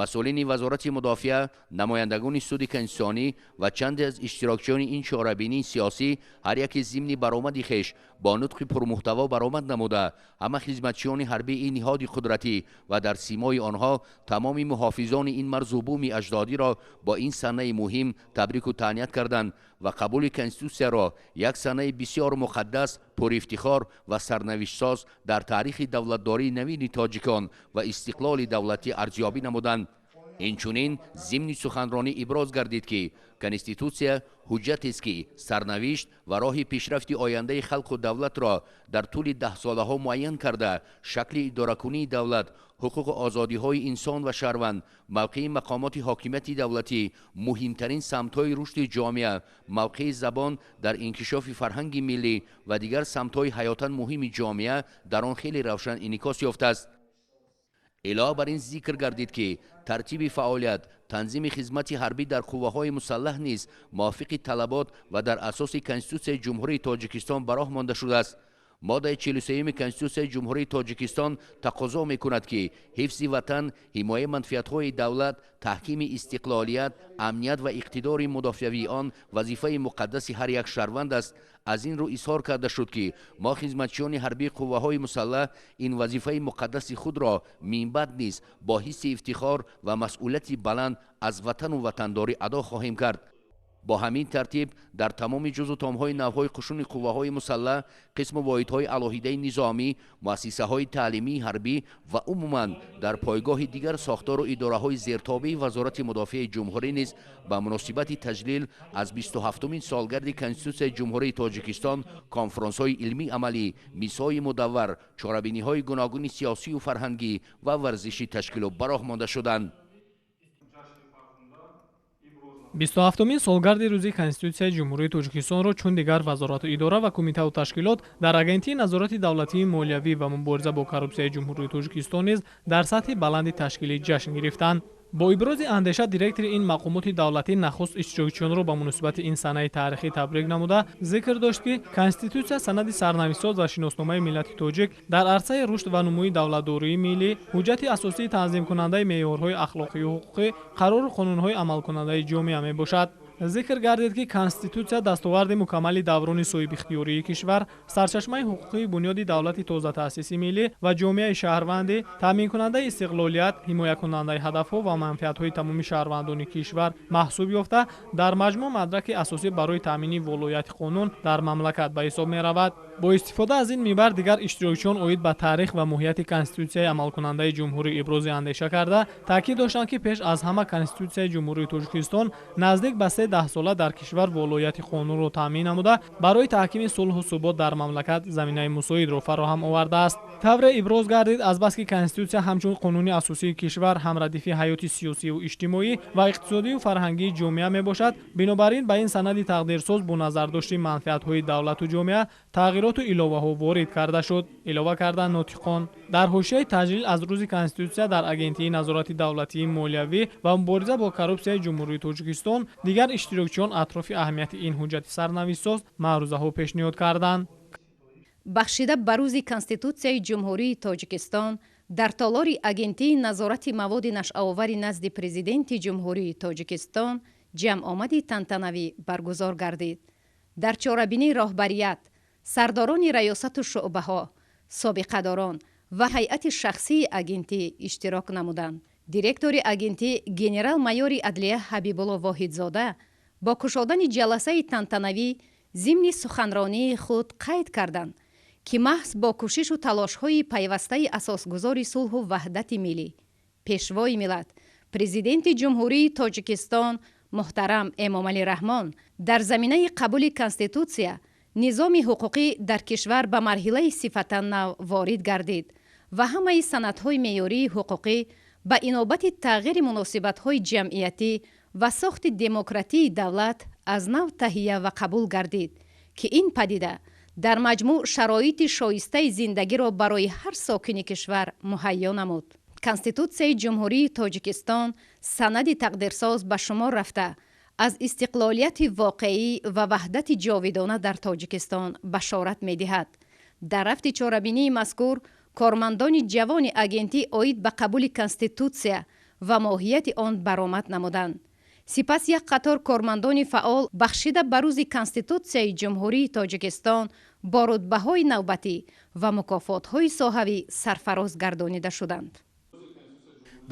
Speaker 7: Масъулини Вазорати мудофиа, намояндагони Суди Конститутсионӣ ва чанде аз иштирокчиёни ин чорабинии сиёсӣ ҳар яке зимни баромади хеш бо нутқи пурмуҳтаво баромад намуда, ҳама хизматчиёни ҳарбии ин ниҳоди қудратӣ ва дар симои онҳо тамоми муҳофизони ин марзу буми аҷдодиро бо ин санаи муҳим табрику таҳният карданд ва қабули Конститутсияро як санаи бисёр муқаддас, пурифтихор ва сарнавиштсоз дар таърихи давлатдории навини тоҷикон ва истиқлоли давлатӣ арзёбӣ намуданд. Инчунин зимни суханронӣ иброз гардид, ки Конститутсия ҳуҷҷатест, ки сарнавишт ва роҳи пешрафти ояндаи халқу давлатро дар тӯли даҳсолаҳо муайян карда, шакли идоракунии давлат, ҳуқуқу озодиҳои инсон ва шаҳрванд, мавқеи мақомоти ҳокимияти давлатӣ, муҳимтарин самтҳои рушди ҷомеа, мавқеи забон дар инкишофи фарҳанги миллӣ ва дигар самтҳои ҳаётан муҳими ҷомеа дар он хеле равшан инъикос ёфтааст. Илова бар ин зикр гардид, ки тартиби фаъолият, танзими хизмати ҳарбӣ дар қувваҳои мусаллаҳ низ мувофиқи талабот ва дар асоси Конститутсияи Ҷумҳурии Тоҷикистон ба роҳ монда шудааст. Моддаи 43-юми Конститутсияи Ҷумҳурии Тоҷикистон тақозо мекунад, ки ҳифзи ватан, ҳимояи манфиатҳои давлат, таҳкими истиқлолият, амният ва иқтидори мудофиавии он вазифаи муқаддаси ҳар як шаҳрванд аст. Аз ин рӯ изҳор карда шуд, ки мо, хизматчиёни ҳарбии қувваҳои мусаллаҳ, ин вазифаи муқаддаси худро минбаъд низ бо ҳисси ифтихор ва масъулияти баланд аз ватану ватандорӣ адо хоҳем кард. Бо ҳамин тартиб дар тамоми ҷузу томҳои навҳои қушуни қувваҳои мусаллаҳ, қисму воҳидҳои алоҳидаи низомӣ, муассисаҳои таълимии ҳарбӣ ва умуман дар пойгоҳи дигар сохтору идораҳои зертобеи Вазорати мудофиаи ҷумҳурӣ низ ба муносибати таҷлил аз 27-умин солгарди Конститутсияи Ҷумҳурии Тоҷикистон конфронсҳои илмӣ амалӣ, мизҳои мудаввар, чорабиниҳои гуногуни сиёсию фарҳангӣ ва варзишӣ ташкилу ба роҳ монда шуданд.
Speaker 5: 27-умин солгарди рӯзи Конститутсияи Ҷумҳурии Тоҷикистонро чун дигар вазорату идора ва кумитаву ташкилот дар Агентии назорати давлатии молиявӣ ва мубориза бо коррупсияи Ҷумҳурии Тоҷикистон низ дар сатҳи баланди ташкилӣ ҷашн гирифтанд. Бо ибрози андеша директори ин мақомоти давлатӣ нахуст иштирокчиёнро ба муносибати ин санаи таърихӣ табрик намуда, зикр дошт, ки Конститутсия санади сарнавиштсоз ва шиносномаи миллати тоҷик дар арсаи рушд ва нумӯи давлатдории миллӣ, ҳуҷҷати асосии танзимкунандаи меъёрҳои ахлоқию ҳуқуқӣ, қарору қонунҳои амалкунандаи ҷомеа мебошад. Зикр гардид, ки Конститутсия дастоварди мукаммали даврони соҳибихтиёрии кишвар, сарчашмаи ҳуқуқии бунёди давлати тозатаъсиси миллӣ ва ҷомеаи шаҳрвандӣ, таъминкунандаи истиқлолият, ҳимоякунандаи ҳадафҳо ва манфиатҳои тамоми шаҳрвандони кишвар маҳсуб ёфта, дар маҷмӯъ мадраки асосӣ барои таъмини волояти қонун дар мамлакат ба ҳисоб меравад. Бо истифода аз ин минбар дигар иштирокчиён оид ба таърих ва моҳияти Конститутсияи амалкунандаи ҷумҳурӣ ибрози андеша карда, таъкид доштанд, ки пеш аз ҳама Конститутсияи Ҷумҳурии Тоҷикистон наздик ба се даҳсола дар кишвар волояти қонунро таъмин намуда, барои таҳкими сулҳу субот дар мамлакат заминаи мусоидро фароҳам овардааст. Тавре иброз гардид, азбаски Конститутсия ҳамчун қонуни асосии кишвар ҳамрадифи ҳаёти сиёсию иҷтимоӣ ва иқтисодию фарҳангии ҷомеа мебошад, бинобар ин ба ин санади тақдирсоз бо назардошти манфиатҳои давлату ҷомеа тағйироту иловаҳо ворид карда шуд, илова карданд нотиқон. Дар ҳошияи таҷлил аз рӯзи Конститутсия дар Агентии назорати давлатии молиявӣ ва мубориза бо коррупсияи Ҷумҳурии Тоҷикистон дигар иштирокчиён атрофи аҳамияти ин ҳуҷҷати сарнавиштсоз маърузаҳо пешниҳод карданд.
Speaker 8: Бахшида ба рӯзи Конститутсияи Ҷумҳурии Тоҷикистон дар толори Агентии назорати маводи нашъаовари назди Президенти Ҷумҳурии Тоҷикистон ҷамъомади тантанавӣ баргузор гардид. Дар чорабинии роҳбарият, сардорони раёсату шӯъбаҳо, собиқадорон ва ҳайати шахсии агентӣ иштирок намуданд. Директори агентӣ генерал-майори адлия Ҳабибулло Воҳидзода бо кушодани ҷаласаи тантанавӣ зимни суханронии худ қайд карданд, ки маҳз бо кӯшишу талошҳои пайвастаи асосгузори сулҳу ваҳдати миллӣ, Пешвои миллат, Президенти Ҷумҳурии Тоҷикистон муҳтарам Эмомалӣ Раҳмон дар заминаи қабули Конститутсия низоми ҳуқуқӣ дар кишвар ба марҳилаи сифатан нав ворид гардид ва ҳамаи санадҳои меъёрии ҳуқуқӣ ба инобати тағйири муносибатҳои ҷамъиятӣ ва сохти демократии давлат аз нав таҳия ва қабул гардид, ки ин падида дар маҷмӯъ шароити шоистаи зиндагиро барои ҳар сокини кишвар муҳайё намуд. Конститутсияи Ҷумҳурии Тоҷикистон санади тақдирсоз ба шумор рафта, аз истиқлолияти воқеӣ ва ваҳдати ҷовидона дар Тоҷикистон башорат медиҳад. Дар рафти чорабинии мазкур кормандони ҷавони агентӣ оид ба қабули Конститутсия ва моҳияти он баромад намуданд. Сипас як қатор кормандони фаъол бахшида ба рӯзи Конститутсияи Ҷумҳурии Тоҷикистон бо рутбаҳои навбатӣ ва мукофотҳои соҳавӣ сарфароз гардонида шуданд.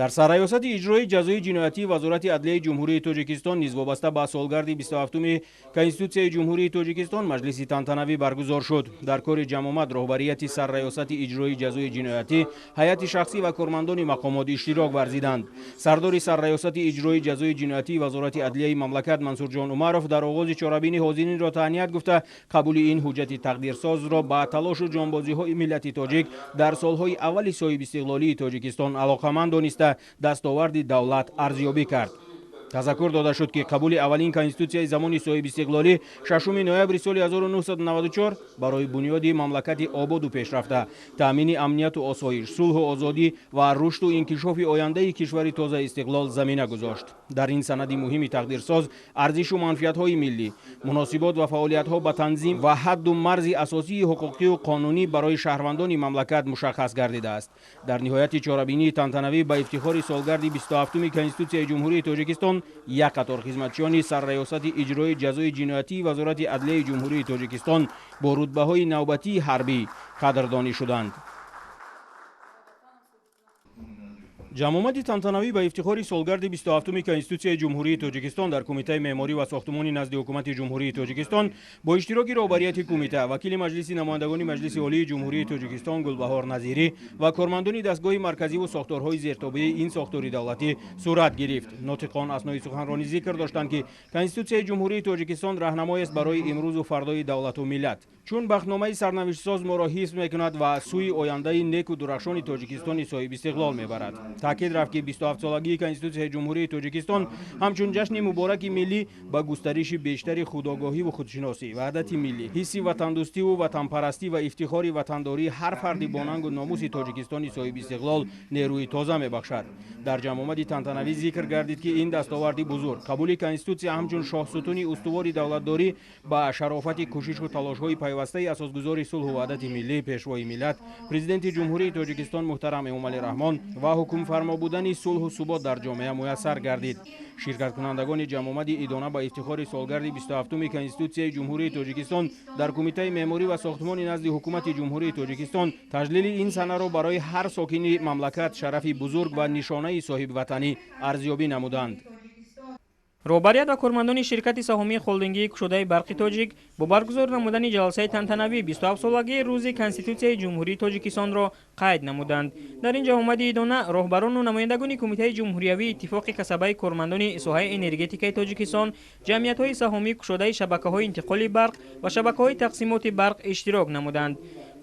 Speaker 9: Дар Сарраёсати иҷрои ҷазои ҷиноятии Вазорати адлияи Ҷумҳурии Тоҷикистон низ вобаста ба солгарди 27-уми Конститутсияи Ҷумҳурии Тоҷикистон маҷлиси тантанавӣ баргузор шуд. Дар кори ҷамъомад роҳбарияти Сарраёсати иҷрои ҷазои ҷиноятӣ, ҳайати шахсӣ ва кормандони мақомот иштирок варзиданд. Сардори Сарраёсати иҷрои ҷазои ҷиноятии Вазорати адлияи мамлакат Мансурҷон Умаров дар оғози чорабинӣ ҳозиринро таҳният гуфта, қабули ин ҳуҷҷати тақдирсозро ба талошу ҷонбозиҳои миллати тоҷик дар солҳои аввали соҳибистиқлолии Тоҷикистон алоқаманд дониста, дастоварди давлат арзёбӣ кард. Тазаккур дода шуд, ки қабули аввалин Конститутсияи замони соҳибистиқлолӣ 6 ноябри соли 1994 барои бунёди мамлакати ободу пешрафта, таъмини амнияту осоиш, сулҳу озодӣ ва рушду инкишофи ояндаи кишвари тозаистиқлол замина гузошт. Дар ин санади муҳими тақдирсоз арзишу манфиатҳои миллӣ, муносибот ва фаъолиятҳо ба танзим ва ҳадду марзи асосии ҳуқуқию қонунӣ барои шаҳрвандони мамлакат мушаххас гардидааст. Дар ниҳояти чорабинии тантанавӣ ба ифтихори солгарди 27-уми Конститутсияи Ҷумҳурии Тоҷикистон як қатор хизматчиёни Сарраёсати иҷрои ҷазои ҷиноятии Вазорати адлияи Ҷумҳурии Тоҷикистон бо рутбаҳои навбатии ҳарбӣ қадрдонӣ шуданд. Ҷамъомади тантанавӣ ба ифтихори солгарди 27-уми Конститутсияи Ҷумҳурии Тоҷикистон дар Кумитаи меъморӣ ва сохтумони назди Ҳукумати Ҷумҳурии Тоҷикистон бо иштироки роҳбарияти кумита, вакили Маҷлиси намояндагони Маҷлиси Олии Ҷумҳурии Тоҷикистон Гулбаҳор Назирӣ ва кормандони дастгоҳи марказиву сохторҳои зертобеи ин сохтори давлатӣ сурат гирифт. Нотиқон аснои суханронӣ зикр доштанд, ки Конститутсияи Ҷумҳурии Тоҷикистон раҳнамоест барои имрӯзу фардои давлату миллат, чун бахтномаи сарнавиштсоз моро ҳифз мекунад ва сӯи ояндаи неку дурахшони Тоҷикистони соҳибистиқлол мебарад. Таъкид рафт, ки 27-солагии Конститутсияи Ҷумҳурии Тоҷикистон ҳамчун ҷашни мубораки миллӣ ба густариши бештари худогоҳиву худшиносӣ, ваҳдати миллӣ, ҳисси ватандӯстиву ватанпарастӣ ва ифтихори ватандории ҳар фарди бонангу номуси Тоҷикистони соҳибистиқлол нерӯи тоза мебахшад. Дар ҷамъомади тантанавӣ зикр гардид, ки ин дастоварди бузург, қабули Конститутсия ҳамчун шоҳсутуни устувори давлатдорӣ, ба шарофати кӯшишу талошҳои пайвастаи асосгузори сулҳу ваҳдати миллӣ, Пешвои миллат, Президенти Ҷумҳурии Тоҷикистон муҳтарам Эмомалӣ Раҳмон ва ҳукмфармо будани сулҳу субот дар ҷомеа муяссар гардид. Ширкаткунандагони ҷамъомади идона ба ифтихори солгарди 27-уми Конститутсияи Ҷумҳурии Тоҷикистон дар Кумитаи меъморӣ ва сохтумони назди Ҳукумати Ҷумҳурии Тоҷикистон таҷлили ин санаро барои ҳар сокини мамлакат шарафи бузург ва нишонаи соҳибватанӣ арзёбӣ намуданд.
Speaker 10: Роҳбарият ва кормандони ширкати саҳомии холдингии кушодаи барқи тоҷик бо баргузор намудани ҷаласаи тантанавӣ 27-солагии рӯзи Конститутсияи Ҷумҳурии Тоҷикистонро қайд намуданд. Дар ин ҷамъомади идона роҳбарону намояндагони Кумитаи ҷумҳуриявии иттифоқи касабаи кормандони соҳаи энергетикаи Тоҷикистон, ҷамъиятҳои саҳомии кушодаи шабакаҳои интиқоли барқ ва шабакаҳои тақсимоти барқ иштирок намуданд.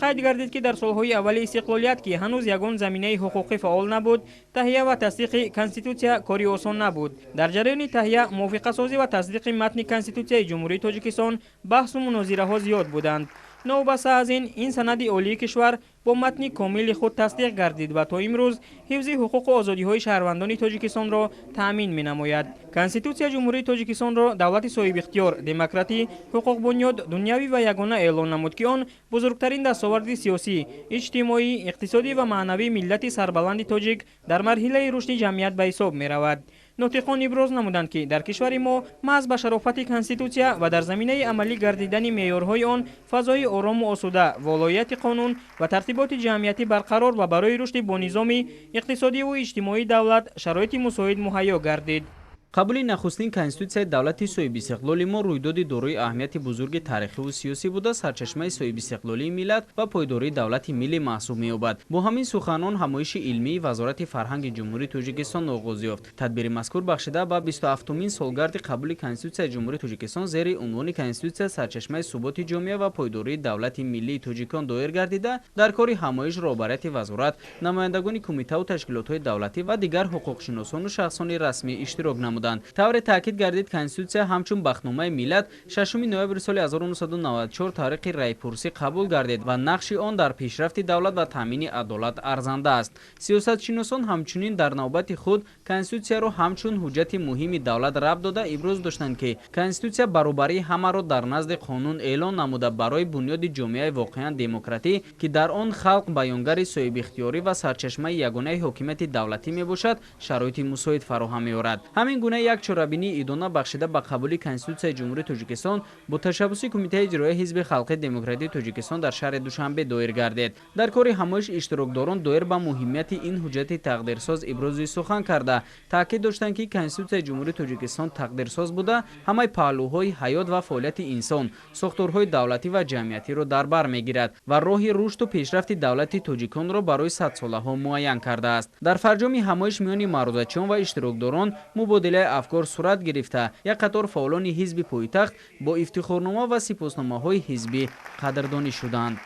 Speaker 10: Қайд гардид, ки дар солҳои аввали истиқлолият, ки ҳанӯз ягон заминаи ҳуқуқӣ фаъол набуд, таҳия ва тасдиқи Конститутсия кори осон набуд. Дар ҷараёни таҳия, мувофиқасозӣ ва тасдиқи матни Конститутсияи Ҷумҳурии Тоҷикистон баҳсу мунозираҳо зиёд буданд. Новобаста аз ин, ин санади олии кишвар бо матни комили худ тасдиқ гардид ва то имрӯз ҳифзи ҳуқуқу озодиҳои шаҳрвандони Тоҷикистонро таъмин менамояд. Конститутсия Ҷумҳурии Тоҷикистонро давлати соҳибихтиёр, демократӣ, ҳуқуқбунёд, дунявӣ ва ягона эълон намуд, ки он бузургтарин дастоварди сиёсӣ, иҷтимоӣ, иқтисодӣ ва маънавии миллати сарбаланди тоҷик дар марҳилаи рушди ҷамъият ба ҳисоб меравад. Нотиқон иброз намуданд, ки дар кишвари мо маҳз ба шарофати Конститутсия ва дар заминаи амалӣ гардидани меъёрҳои он фазои орому осуда, волоияти қонун ва тартиботи ҷамъиятӣ барқарор ва барои рушди бонизоми иқтисодиву иҷтимоии давлат шароити мусоид муҳайё гардид.
Speaker 11: Қабули нахустин Конститутсияи давлати соҳибистиқлоли мо рӯйдоди дорои аҳамияти бузурги таърихиву сиёсӣ буда, сарчашмаи соҳибистиқлолии миллат ва пойдории давлати миллӣ маҳсуб меёбад. Бо ҳамин суханон ҳамоиши илмии Вазорати фарҳанги Ҷумҳурии Тоҷикистон оғоз ёфт. Тадбири мазкур бахшида ба 27-умин солгарди қабули Конститутсияи Ҷумҳурии Тоҷикистон зери унвони «Конститутсия сарчашмаи суботи ҷомеа ва пойдории давлати миллии тоҷикон» доир гардида, дар кори ҳамоиш роҳбарияти вазорат, намояндагони кумитаву ташкилотҳои давлатӣ ва дигар ҳуқуқшиносону шахсони расмӣ иштирок намуданд. Тавре таъкид гардид, Конститутсия ҳамчун бахтномаи миллат 6 ноябри соли 1994 тариқи раъйпурсӣ қабул гардид ва нақши он дар пешрафти давлат ва таъмини адолат арзанда аст. Сиёсатшиносон ҳамчунин дар навбати худ Конститутсияро ҳамчун ҳуҷҷати муҳими давлат рабт дода, иброз доштанд, ки Конститутсия баробарии ҳамаро дар назди қонун эълон намуда, барои бунёди ҷомеаи воқеан демократӣ, ки дар он халқ баёнгари соҳибихтиёрӣ ва сарчашмаи ягонаи ҳокимияти давлатӣ мебошад, шароити мусоид фароҳам меорад. Ҳамин гуна як чорабинии идона бахшида ба қабули Конститутсияи Ҷумҳурии Тоҷикистон бо ташаббуси Кумитаи иҷроияи Ҳизби халқии демократии Тоҷикистон дар шаҳри Душанбе доир гардид. Дар кори ҳамоиш иштирокдорон доир ба муҳимияти ин ҳуҷҷати тақдирсоз ибрози сухан карда, таъкид доштанд, ки Конститутсияи Ҷумҳурии Тоҷикистон тақдирсоз буда, ҳамаи паҳлӯҳои ҳаёт ва фаъолияти инсон, сохторҳои давлатӣ ва ҷамъиятиро дар бар мегирад ва роҳи рушду пешрафти давлати тоҷиконро барои садсолаҳо муайян кардааст. Дар фарҷоми ҳамоиш миёни маърузачиён ва иштирокдорон мубодилаи афкор сурат гирифта, як қатор фаъолони ҳизби пойтахт бо ифтихорнома ва сипосномаҳои ҳизбӣ қадрдонӣ шуданд.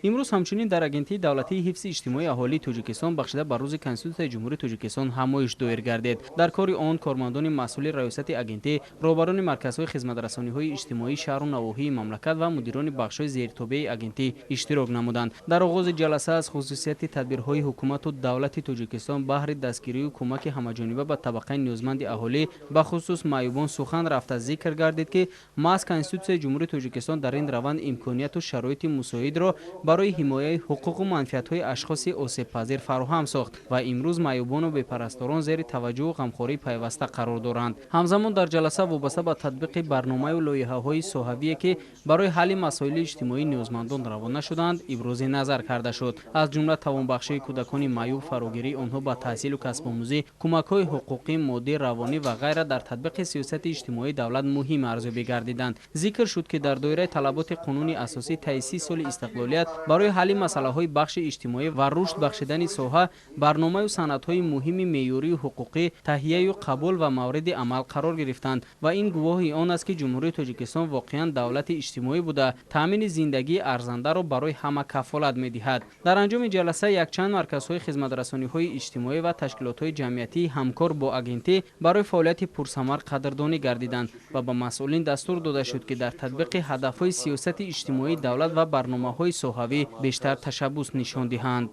Speaker 11: Имрӯз ҳамчунин дар Агентии давлатии ҳифзи иҷтимоии аҳолии Тоҷикистон бахшида ба рӯзи Конститутсияи Ҷумҳурии Тоҷикистон ҳамоиш доир гардид. Дар кори он кормандони масъули раёсати агентӣ, роҳбарони марказҳои хизматрасониҳои иҷтимоии шаҳру навоҳии мамлакат ва мудирони бахшҳои зертобеи агентӣ иштирок намуданд. Дар оғози ҷаласа аз хусусияти тадбирҳои ҳукумату давлати Тоҷикистон баҳри дастгирию кӯмаки ҳамаҷониба ба табақаи ниёзманди аҳолӣ, бахусус маъюбон сухан рафта зикр гардид, ки маҳз Конститутсияи Ҷумҳурии Тоҷикистон дар ин раванд имконияту шароити мусоидро барои ҳимояи ҳуқуқу манфиатҳои ашхоси осебпазир фароҳам сохт ва имрӯз маъюбону бепарасторон зери таваҷҷӯҳу ғамхории пайваста қарор доранд. Ҳамзамон дар ҷаласа вобаста ба татбиқи барномаю лоиҳаҳои соҳавие, ки барои ҳалли масоили иҷтимоии ниёзмандон равона шуданд, ибрози назар карда шуд. Аз ҷумла тавонбахшии кӯдакони маъюб, фарогирии онҳо ба таҳсилу касбомӯзӣ, кӯмакҳои ҳуқуқӣ, моддӣ, равонӣ ва ғайра дар татбиқи сиёсати иҷтимоии давлат муҳим арзёбӣ гардиданд. Зикр шуд, ки дар доираи талаботи қонуни асосӣ таи 30 соли истиқлолият барои ҳалли масъалаҳои бахши иҷтимоӣ ва рушд бахшидани соҳа барномаю санадҳои муҳими меъёрию ҳуқуқӣ таҳияю қабул ва мавриди амал қарор гирифтанд ва ин гувоҳи он аст, ки Ҷумҳурии Тоҷикистон воқеан давлати иҷтимоӣ буда, таъмини зиндагии арзандаро барои ҳама кафолат медиҳад. Дар анҷоми ҷаласа якчанд марказҳои хизматрасониҳои иҷтимоӣ ва ташкилотҳои ҷамъиятии ҳамкор бо агентӣ барои фаъолияти пурсамар қадрдонӣ гардиданд ва ба масъулин дастур дода шуд, ки дар татбиқи ҳадафҳои сиёсати иҷтимоии давлат ва барномаҳои соҳавӣ бештар ташаббус нишон диҳанд.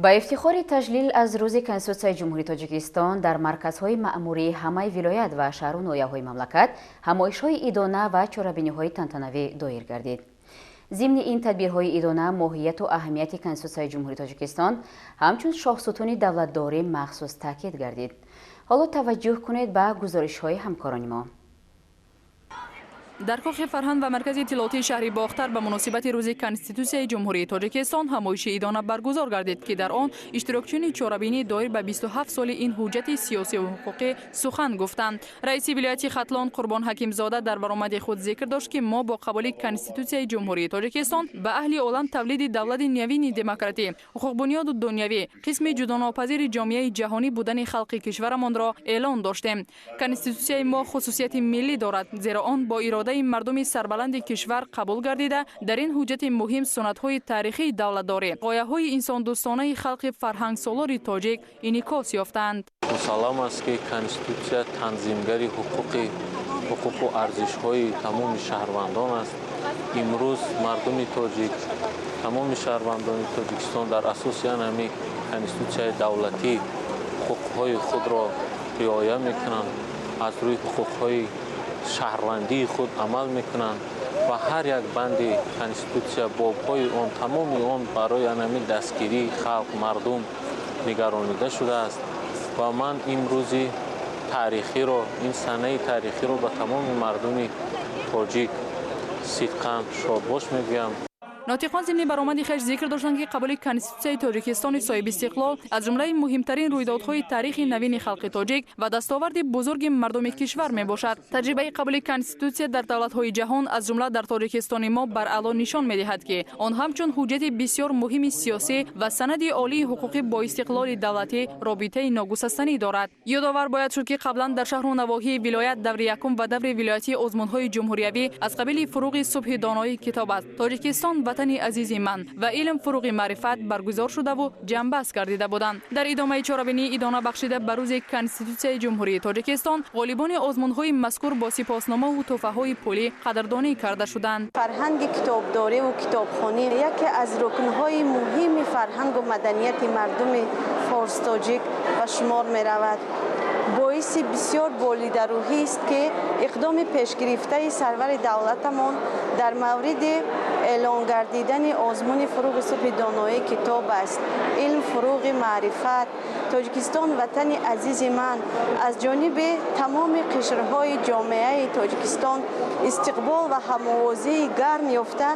Speaker 1: Ба ифтихори таҷлил аз рӯзи Конститутсияи Ҷумҳурии Тоҷикистон дар марказҳои маъмурии ҳамаи вилоят ва шаҳру ноҳияҳои мамлакат ҳамоишҳои идона ва чорабиниҳои тантанавӣ доир гардид. Зимни ин тадбирҳои идона моҳияту аҳамияти Конститутсияи Ҷумҳурии Тоҷикистон ҳамчун шоҳсутуни давлатдорӣ махсус таъкид гардид. Ҳоло таваҷҷӯҳ кунед ба гузоришҳои ҳамкорони мо.
Speaker 12: Дар Кохи фарҳанг ва маркази иттилоотии шаҳри Бохтар ба муносибати рӯзи Конститутсияи Ҷумҳурии Тоҷикистон ҳамоиши идона баргузор гардид, ки дар он иштирокчиёни чорабинӣ доир ба 27 соли ин ҳуҷҷати сиёсиву ҳуқуқӣ сухан гуфтанд. Раиси вилояти Хатлон Қурбон Ҳакимзода дар баромади худ зикр дошт, ки мо бо қабули Конститутсияи Ҷумҳурии Тоҷикистон ба аҳли олам тавлиди давлати навини демократӣ, ҳуқуқбунёду дунявӣ, қисми ҷудонопазири ҷомеаи ҷаҳонӣ будани халқи кишварамонро эълон доштем. Конститутсияи мо хусусияти миллӣ дорад, зеро он бо иродаи мардуми сарбаланди кишвар қабул гардида, дар ин ҳуҷҷати муҳим суннатҳои таърихии давлатдорӣ, ғояҳои инсондӯстонаи халқи фарҳангсолори тоҷик инъикос ёфтаанд.
Speaker 13: Мусаллам аст, ки Конститутсия танзимгари ҳуқуқу арзишҳои тамоми шаҳрвандон аст. Имрӯз мардуми тоҷик, тамоми шаҳрвандони Тоҷикистон дар асоси ҳамин Конститутсияи давлатӣ ҳуқуқҳои худро риоя мекунанд, аз рӯи ҳуқуқҳои шаҳрвандии худ амал мекунанд ва ҳар як банди Конститутсия, бобҳои он, тамоми он барои ҳамин дастгирии халқ, мардум нигаронида шудааст. Ва ман имрӯзи таърихиро, ин санаи таърихиро ба тамоми мардуми тоҷик сидқан шодбош мегӯям.
Speaker 12: Нотиқон зимни баромади хеш зикр доштанд, ки қабули Конститутсияи Тоҷикистони соҳибистиқлол аз ҷумлаи муҳимтарин рӯйдодҳои таърихи навини халқи тоҷик ва дастоварди бузурги мардуми кишвар мебошад. Таҷрибаи қабули Конститутсия дар давлатҳои ҷаҳон, аз ҷумла дар Тоҷикистони мо, баръало нишон медиҳад, ки он ҳамчун ҳуҷҷати бисёр муҳими сиёсӣ ва санади олии ҳуқуқӣ бо истиқлоли давлатӣ робитаи ногусастанӣ дорад. Ёдовар бояд шуд, ки қаблан дар шаҳру навоҳии вилоят даври якум ва даври вилоятии озмунҳои ҷумҳуриявӣ аз қабили фуруғи субҳи доноии китоб аст, Тоҷикистон ватани азизи ман ва илм фуруғи маърифат баргузор шудаву ҷамъбаст гардида буданд. Дар идомаи чорабинӣ идона бахшида ба рӯзи Конститутсияи Ҷумҳурии Тоҷикистон ғолибони озмунҳои мазкур бо сипосномаву тӯҳфаҳои пулӣ қадрдонӣ карда шуданд.
Speaker 14: Фарҳанги китобдориву китобхонӣ яке аз рукнҳои муҳими фарҳангу маданияти мардуми форс-тоҷик ба шумор меравад. Боиси бисёр болидарӯҳист, ки иқдоми пешгирифтаи сарвари давлатамон дар мавриди эълон гардидани озмуни фуруғи субҳи доноии китоб аст, илм фуруғи маърифат, Тоҷикистон ватани азизи ман аз ҷониби тамоми қишрҳои ҷомеаи Тоҷикистон истиқбол ва ҳамовозии гарм ёфта,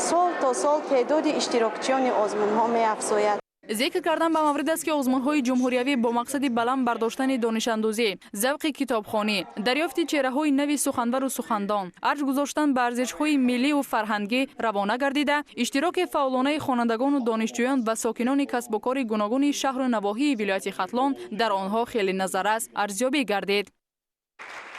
Speaker 14: сол то сол теъдоди иштирокчиёни озмунҳо меафзояд.
Speaker 12: Зикр кардан ба маврид аст, ки озмунҳои ҷумҳуриявӣ бо мақсади баланд бардоштани донишандӯзӣ, завқи китобхонӣ, дарёфти чеҳраҳои нави суханвару сухандон, арҷ гузоштан ба арзишҳои милливу фарҳангӣ равона гардида, иштироки фаъолонаи хонандагону донишҷӯён ва сокинони касбу кори гуногуни шаҳру навоҳии вилояти Хатлон дар онҳо хеле назаррас арзёбӣ гардид.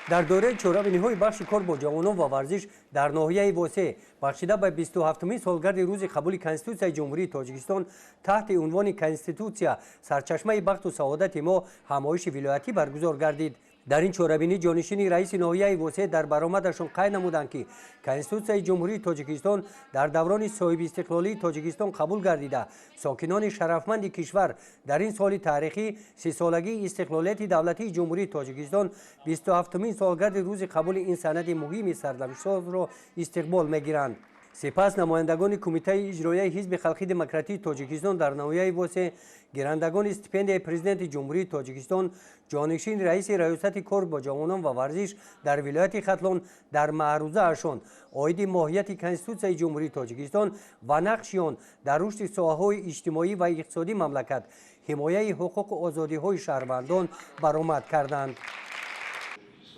Speaker 15: Дар доираи чорабиниҳои бахши кор бо ҷавонон ва варзиш дар ноҳияи Восеъ бахшида ба 27-умин солгарди рӯзи қабули Конститутсияи Ҷумҳурии Тоҷикистон таҳти унвони Конститутсия сарчашмаи бахту саодати мо ҳамоиши вилоятӣ баргузор гардид. Дар ин чорабинӣ ҷонишини раиси ноҳияи Восеъ дар баромадашон қайд намуданд, ки Конститутсияи Ҷумҳурии Тоҷикистон дар даврони соҳибистиқлолии Тоҷикистон қабул гардида, сокинони шарафманди кишвар дар ин соли таърихӣ 30-солагии истиқлолияти давлатии Ҷумҳурии Тоҷикистон 27-умин солгарди рӯзи қабули ин санади муҳими сарнавиштсозро истиқбол мегиранд. Сипас намояндагони Кумитаи иҷроияи Ҳизби халқи демократии Тоҷикистон дар ноҳияи Восеъ, гирандагони стипендияи Президенти Ҷумҳурии Тоҷикистон, ҷонишини раиси раёсати кор бо ҷавонон ва варзиш дар вилояти Хатлон дар маърузаашон оиди моҳияти Конститутсияи Ҷумҳурии Тоҷикистон ва нақши он дар рушди соҳаҳои иҷтимоӣ ва иқтисодии мамлакат, ҳимояи ҳуқуқу озодиҳои шаҳрвандон баромад карданд.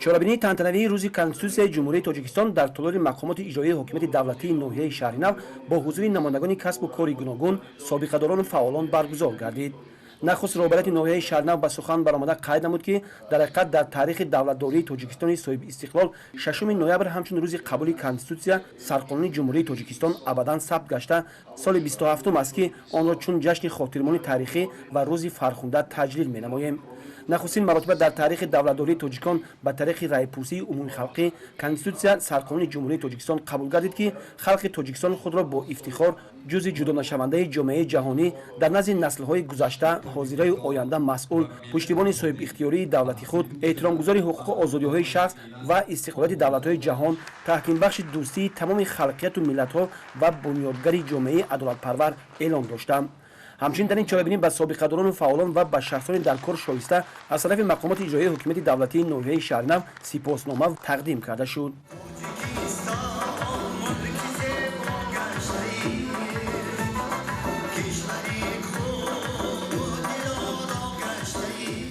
Speaker 16: Чорабинии тантанавии рӯзи Конститутсияи Ҷумҳурии Тоҷикистон дар толори мақомоти иҷроияи ҳокимияти давлатии ноҳияи Шаҳринав бо ҳузури намояндагони касбу кори гуногун, собиқадорону фаъолон баргузор гардид. Нахуст роҳбарияти ноҳияи Шаҳринав ба сухан баромада қайд намуд, ки дар ҳақиқат дар таърихи давлатдории Тоҷикистони соҳибистиқлол 6 ноябр ҳамчун рӯзи қабули Конститутсия сарқонуни Ҷумҳурии Тоҷикистон абадан сабт гашта, соли 27 аст, ки онро чун ҷашни хотирмони таърихӣ ва рӯзи фархунда таҷлил менамоем. Нахустин маротиба дар таърихи давлатдории тоҷикон ба тариқи раъйпурсии умумихалқӣ Конститутсия сарқонуни Ҷумҳурии Тоҷикистон қабул гардид, ки халқи Тоҷикистон худро бо ифтихор ҷузъи ҷудонашавандаи ҷомеаи ҷаҳонӣ дар назди наслҳои гузашта, ҳозираю оянда масъул, пуштибони соҳибихтиёрии давлати худ, эҳтиромгузори ҳуқуқу озодиҳои шахс ва истиқлолияти давлатҳои ҷаҳон, таҳкимбахши дӯстии тамоми халқияту миллатҳо ва бунёдгари ҷомеаи адолатпарвар эълон дошта. Ҳамчунин дар ин чорабинӣ ба собиқадорону фаъолон ва ба шахсони дар кор шоиста аз тарафи мақомоти иҷроияи ҳокимияти давлатии ноҳияи Шаҳринав сипоснома тақдим карда шуд.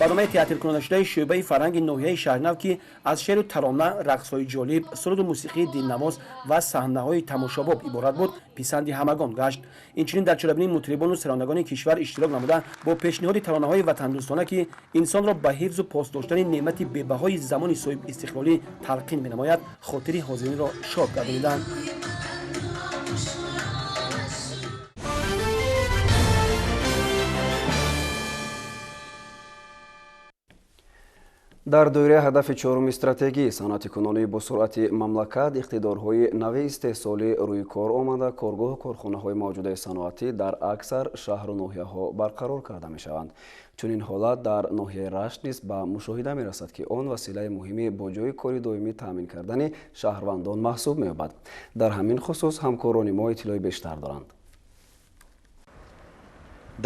Speaker 16: Барномаи театркунонашудаи шӯъбаи фарҳанги ноҳияи Шаҳринав, ки аз шеъру тарона, рақсҳои ҷолиб, суруду мусиқии дилнавоз ва саҳнаҳои тамошобоб иборат буд, писанди ҳамагон гашт. Инчунин дар чорабинии мутрибону сарондагони кишвар иштирок намуда бо пешниҳоди таронаҳои ватандӯстона, ки инсонро ба ҳифзу пос доштани неъмати бебаҳои замони соҳибистиқлолӣ талқин менамояд, хотири ҳозиринро шод гардониданд.
Speaker 2: Дар доираи ҳадафи чоруми стратегии саноати кунонии босуръати мамлакат иқтидорҳои нави истеҳсолӣ рӯи кор омада, коргоҳу корхонаҳои мавҷудаи саноатӣ дар аксар шаҳру ноҳияҳо барқарор карда мешаванд. Чунин ҳолат дар ноҳияи Рашт низ ба мушоҳида мерасад, ки он василаи муҳими бо ҷойи кори доимӣ таъмин кардани шаҳрвандон маҳсуб меёбад. Дар ҳамин хусус ҳамкорони мо иттилои бештар доранд.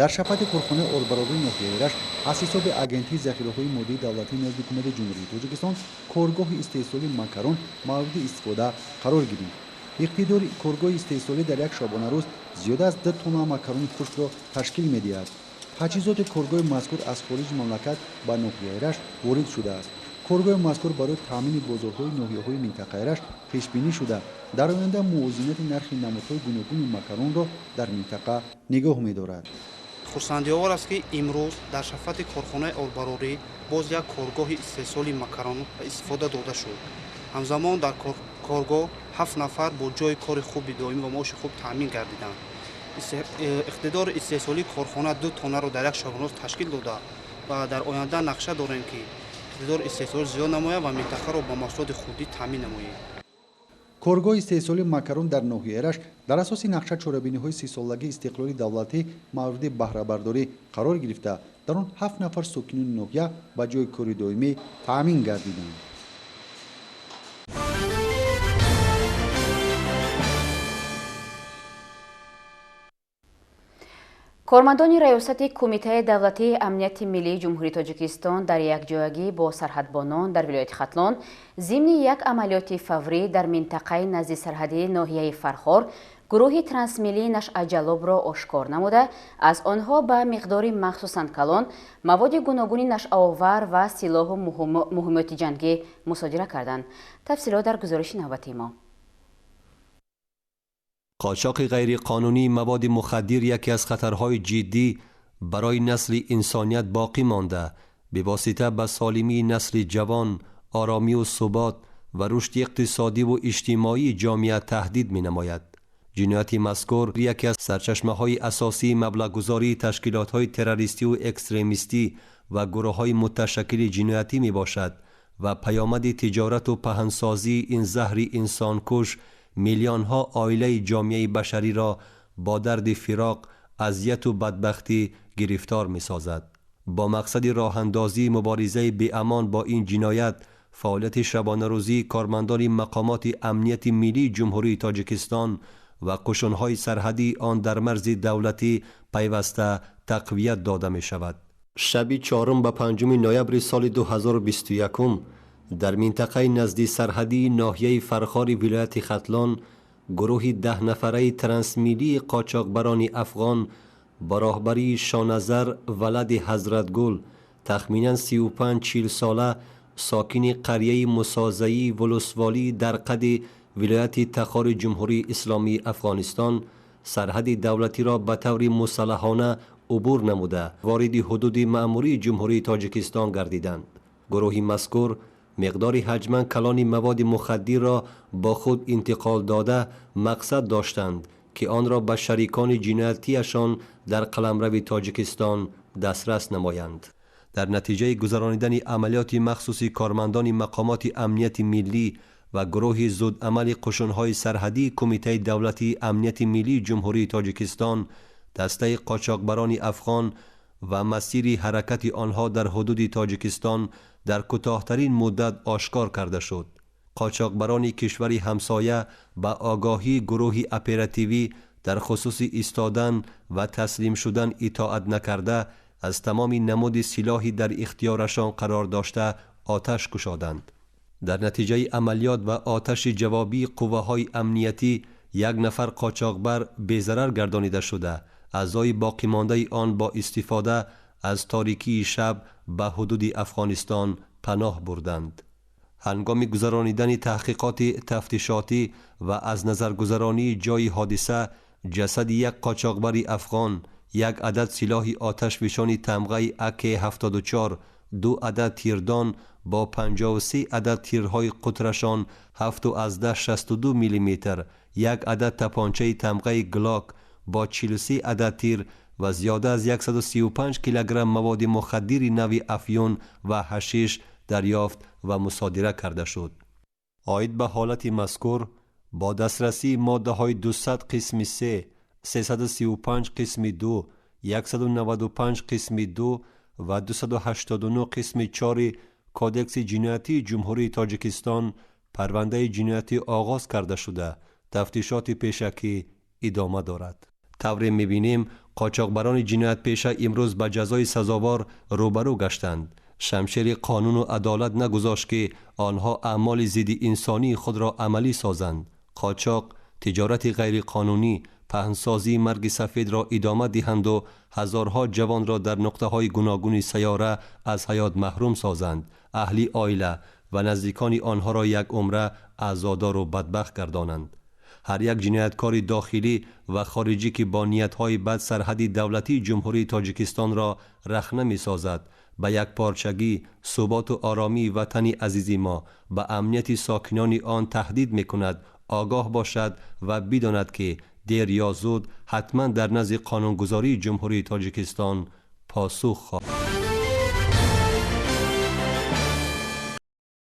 Speaker 17: Дар шафати корхонаи орбарории ноҳияи Рашт аз ҳисоби Агентии захираҳои моддии давлатии назди Ҳукумати Ҷумҳурии Тоҷикистон коргоҳи истеҳсолии макарон мавриди истифода қарор гирифт. Иқтидори коргоҳи истеҳсолӣ дар як шабонарӯз зиёда аз 2 тонна макарони хушкро ташкил медиҳад. Таҷҳизоти коргоҳи мазкур аз хориҷи мамлакат ба ноҳияи Рашт ворид шудааст. Коргоҳи мазкур барои таъмини бозорҳои ноҳияҳои минтақаи Рашт пешбинӣ шуда, дар оянда мувозинати нархи намудҳои гуногуни макаронро дар минтақа нигоҳ медорад.
Speaker 18: Хурсандиовар аст, ки имрӯз дар шафати корхонаи орбарорӣ боз як коргоҳи истеҳсоли макарон ба истифода дода шуд. Ҳамзамон дар коргоҳ 7 нафар бо ҷойи кори хуби доимӣ ва маоши хуб таъмин гардиданд. Иқтидори истеҳсолии корхона 2 тоннаро дар як шабонарӯз ташкил дода ва дар оянда нақша дорем, ки иқтидори истеҳсолӣ зиёд намояд ва минтақаро бо маҳсулоти худӣ таъмин намоем.
Speaker 17: Коргоҳи истеҳсолии макарон дар ноҳияи Рашт дар асоси нақша чорабиниҳои 30-солагии истиқлоли давлатӣ мавриди баҳрабардорӣ қарор гирифта, дар он 7 нафар сокинони ноҳия ба ҷойи кори доимӣ таъмин гардиданд.
Speaker 1: Кормандони раёсати Кумитаи давлатии амнияти миллии Ҷумҳурии Тоҷикистон дар якҷоягӣ бо сарҳадбонон дар вилояти Хатлон зимни як амалиёти фаврӣ дар минтақаи назди сарҳадии ноҳияи Фархор гурӯҳи трансмиллии нашъаҷалобро ошкор намуда, аз онҳо ба миқдори махсусан калон маводи гуногуни нашъаовар ва силоҳу муҳиммоти ҷангӣ мусодира карданд. Тафсилот дар гузориши навбатии мо.
Speaker 19: قاچاق غیرقانونی مواد مخدر یکی از خطرهای جدی برای نسل انسانیت باقی مانده، به واسطه به سالمی نسل جوان آرامی و ثبات و رشد اقتصادی و اجتماعی جامعه تهدید می نماید. جنایت مذکور یکی از سرچشمه های اساسی مبلغ‌گذاری تشکیلات های تروریستی و اکستریمیستی و گروه های متشکل جنایتی می باشد و پیامد تجارت و پهنسازی این زهر انسانکش میلیون ها عائله جامعه بشری را با درد فراق، اذیت و بدبختی گرفتار می سازد. با مقصد راه اندازی مبارزه بی امان با این جنایت، فعالیت شبانه روزی کارمندان مقامات امنیت ملی جمهوری تاجیکستان و قشونهای سرحدی آن در مرز دولتی پیوسته تقویت داده می شود. شب 4 به 5 نوامبر سال 2021 در منطقه نزدی سرحدی ناحیه فرخار ولایت ختلان، گروه 10 نفره ترانسمیلی قاچاقبران افغان با راهبری شانظر ولد حضرت گل، تخمینا 35-40 ساله، ساکن قریه مسازه‌ای ولسوالی در قد ولایت تخار جمهوری اسلامی افغانستان، سرحد دولتی را به طور مسلحانه عبور نموده وارد حدود مأموری جمهوری تاجیکستان گردیدند. گروه مذکور مقدار حجما کلان مواد مخدر را با خود انتقال داده مقصد داشتند که آن را به شریکان جنایتیشان در قلمرو تاجیکستان دسترس نمایند. در نتیجه گذرانیدن عملیات مخصوص کارمندان مقامات امنیت ملی و گروه زود عمل قشونهای سرحدی کمیته دولتی امنیت ملی جمهوری تاجیکستان، دسته قاچاقبران افغان و مسیر حرکت آنها در حدود تاجیکستان در کوتاه‌ترین مدت آشکار کرده شد. قاچاقبران کشور همسایه به آگاهی گروه اپراتیوی در خصوص ایستادن و تسلیم شدن اطاعت نکرده، از تمام نمود سلاحی در اختیارشان قرار داشته آتش گشادند. در نتیجه عملیات و آتش جوابی قوه امنیتی، یک نفر قاچاقبر بی‌ضرر گردانیده شده، اعضای باقی مانده آن با استفاده از تاریکی شب به حدود افغانستان پناه بردند. هنگام گذرانیدن تحقیقات تفتیشاتی و از نظر گذرانی جای حادثه، جسد یک قاچاقبر افغان، یک عدد سلاح آتش فشانی تمغه AK 74، 2 عدد تیردان با 53 عدد تیرهای قطرشان 7.62 میلیمتر، یک عدد تپانچه تمغه گلاک با 43 عدد تیر و زیاده از 135 کیلوگرم مواد مخدر نوع افیون و حشیش دریافت و مصادره کرده شد. عاید به حالت مذکور، با دسترسی ماده های 200 قسم 3، 335 قسم 2، 195 قسم 2 و 289 قسم 4 کودکس جنایتی جمهوری تاجیکستان پرونده جنایتی آغاز کرده شده، تفتیشات پیشکی ادامه دارد. طوری می‌بینیم قاچاقبران جنایت پیشه امروز به جزای سزاوار روبرو گشتند. شمشیر قانون و عدالت نگذاشت که آنها اعمال ضد انسانی خود را عملی سازند. قاچاق، تجارت غیر قانونی، پهنسازی مرگ سفید را ادامه دهند و هزارها جوان را در نقطه های گوناگون سیاره از حیات محروم سازند. اهلی عائله و نزدیکان آنها را یک عمره عزادار و بدبخت گردانند. هر یک جنایتکار داخلی و خارجی که با نیت‌های بد سرحد دولتی جمهوری تاجیکستان را رخنه می‌سازد، به یک پارچگی، ثبات و آرامی وطن عزیزی ما، به امنیت ساکنان آن تهدید می‌کند، آگاه باشد و بداند که دیر یا زود حتما در نزد قانونگذاری جمهوری تاجیکستان پاسخ خواهد.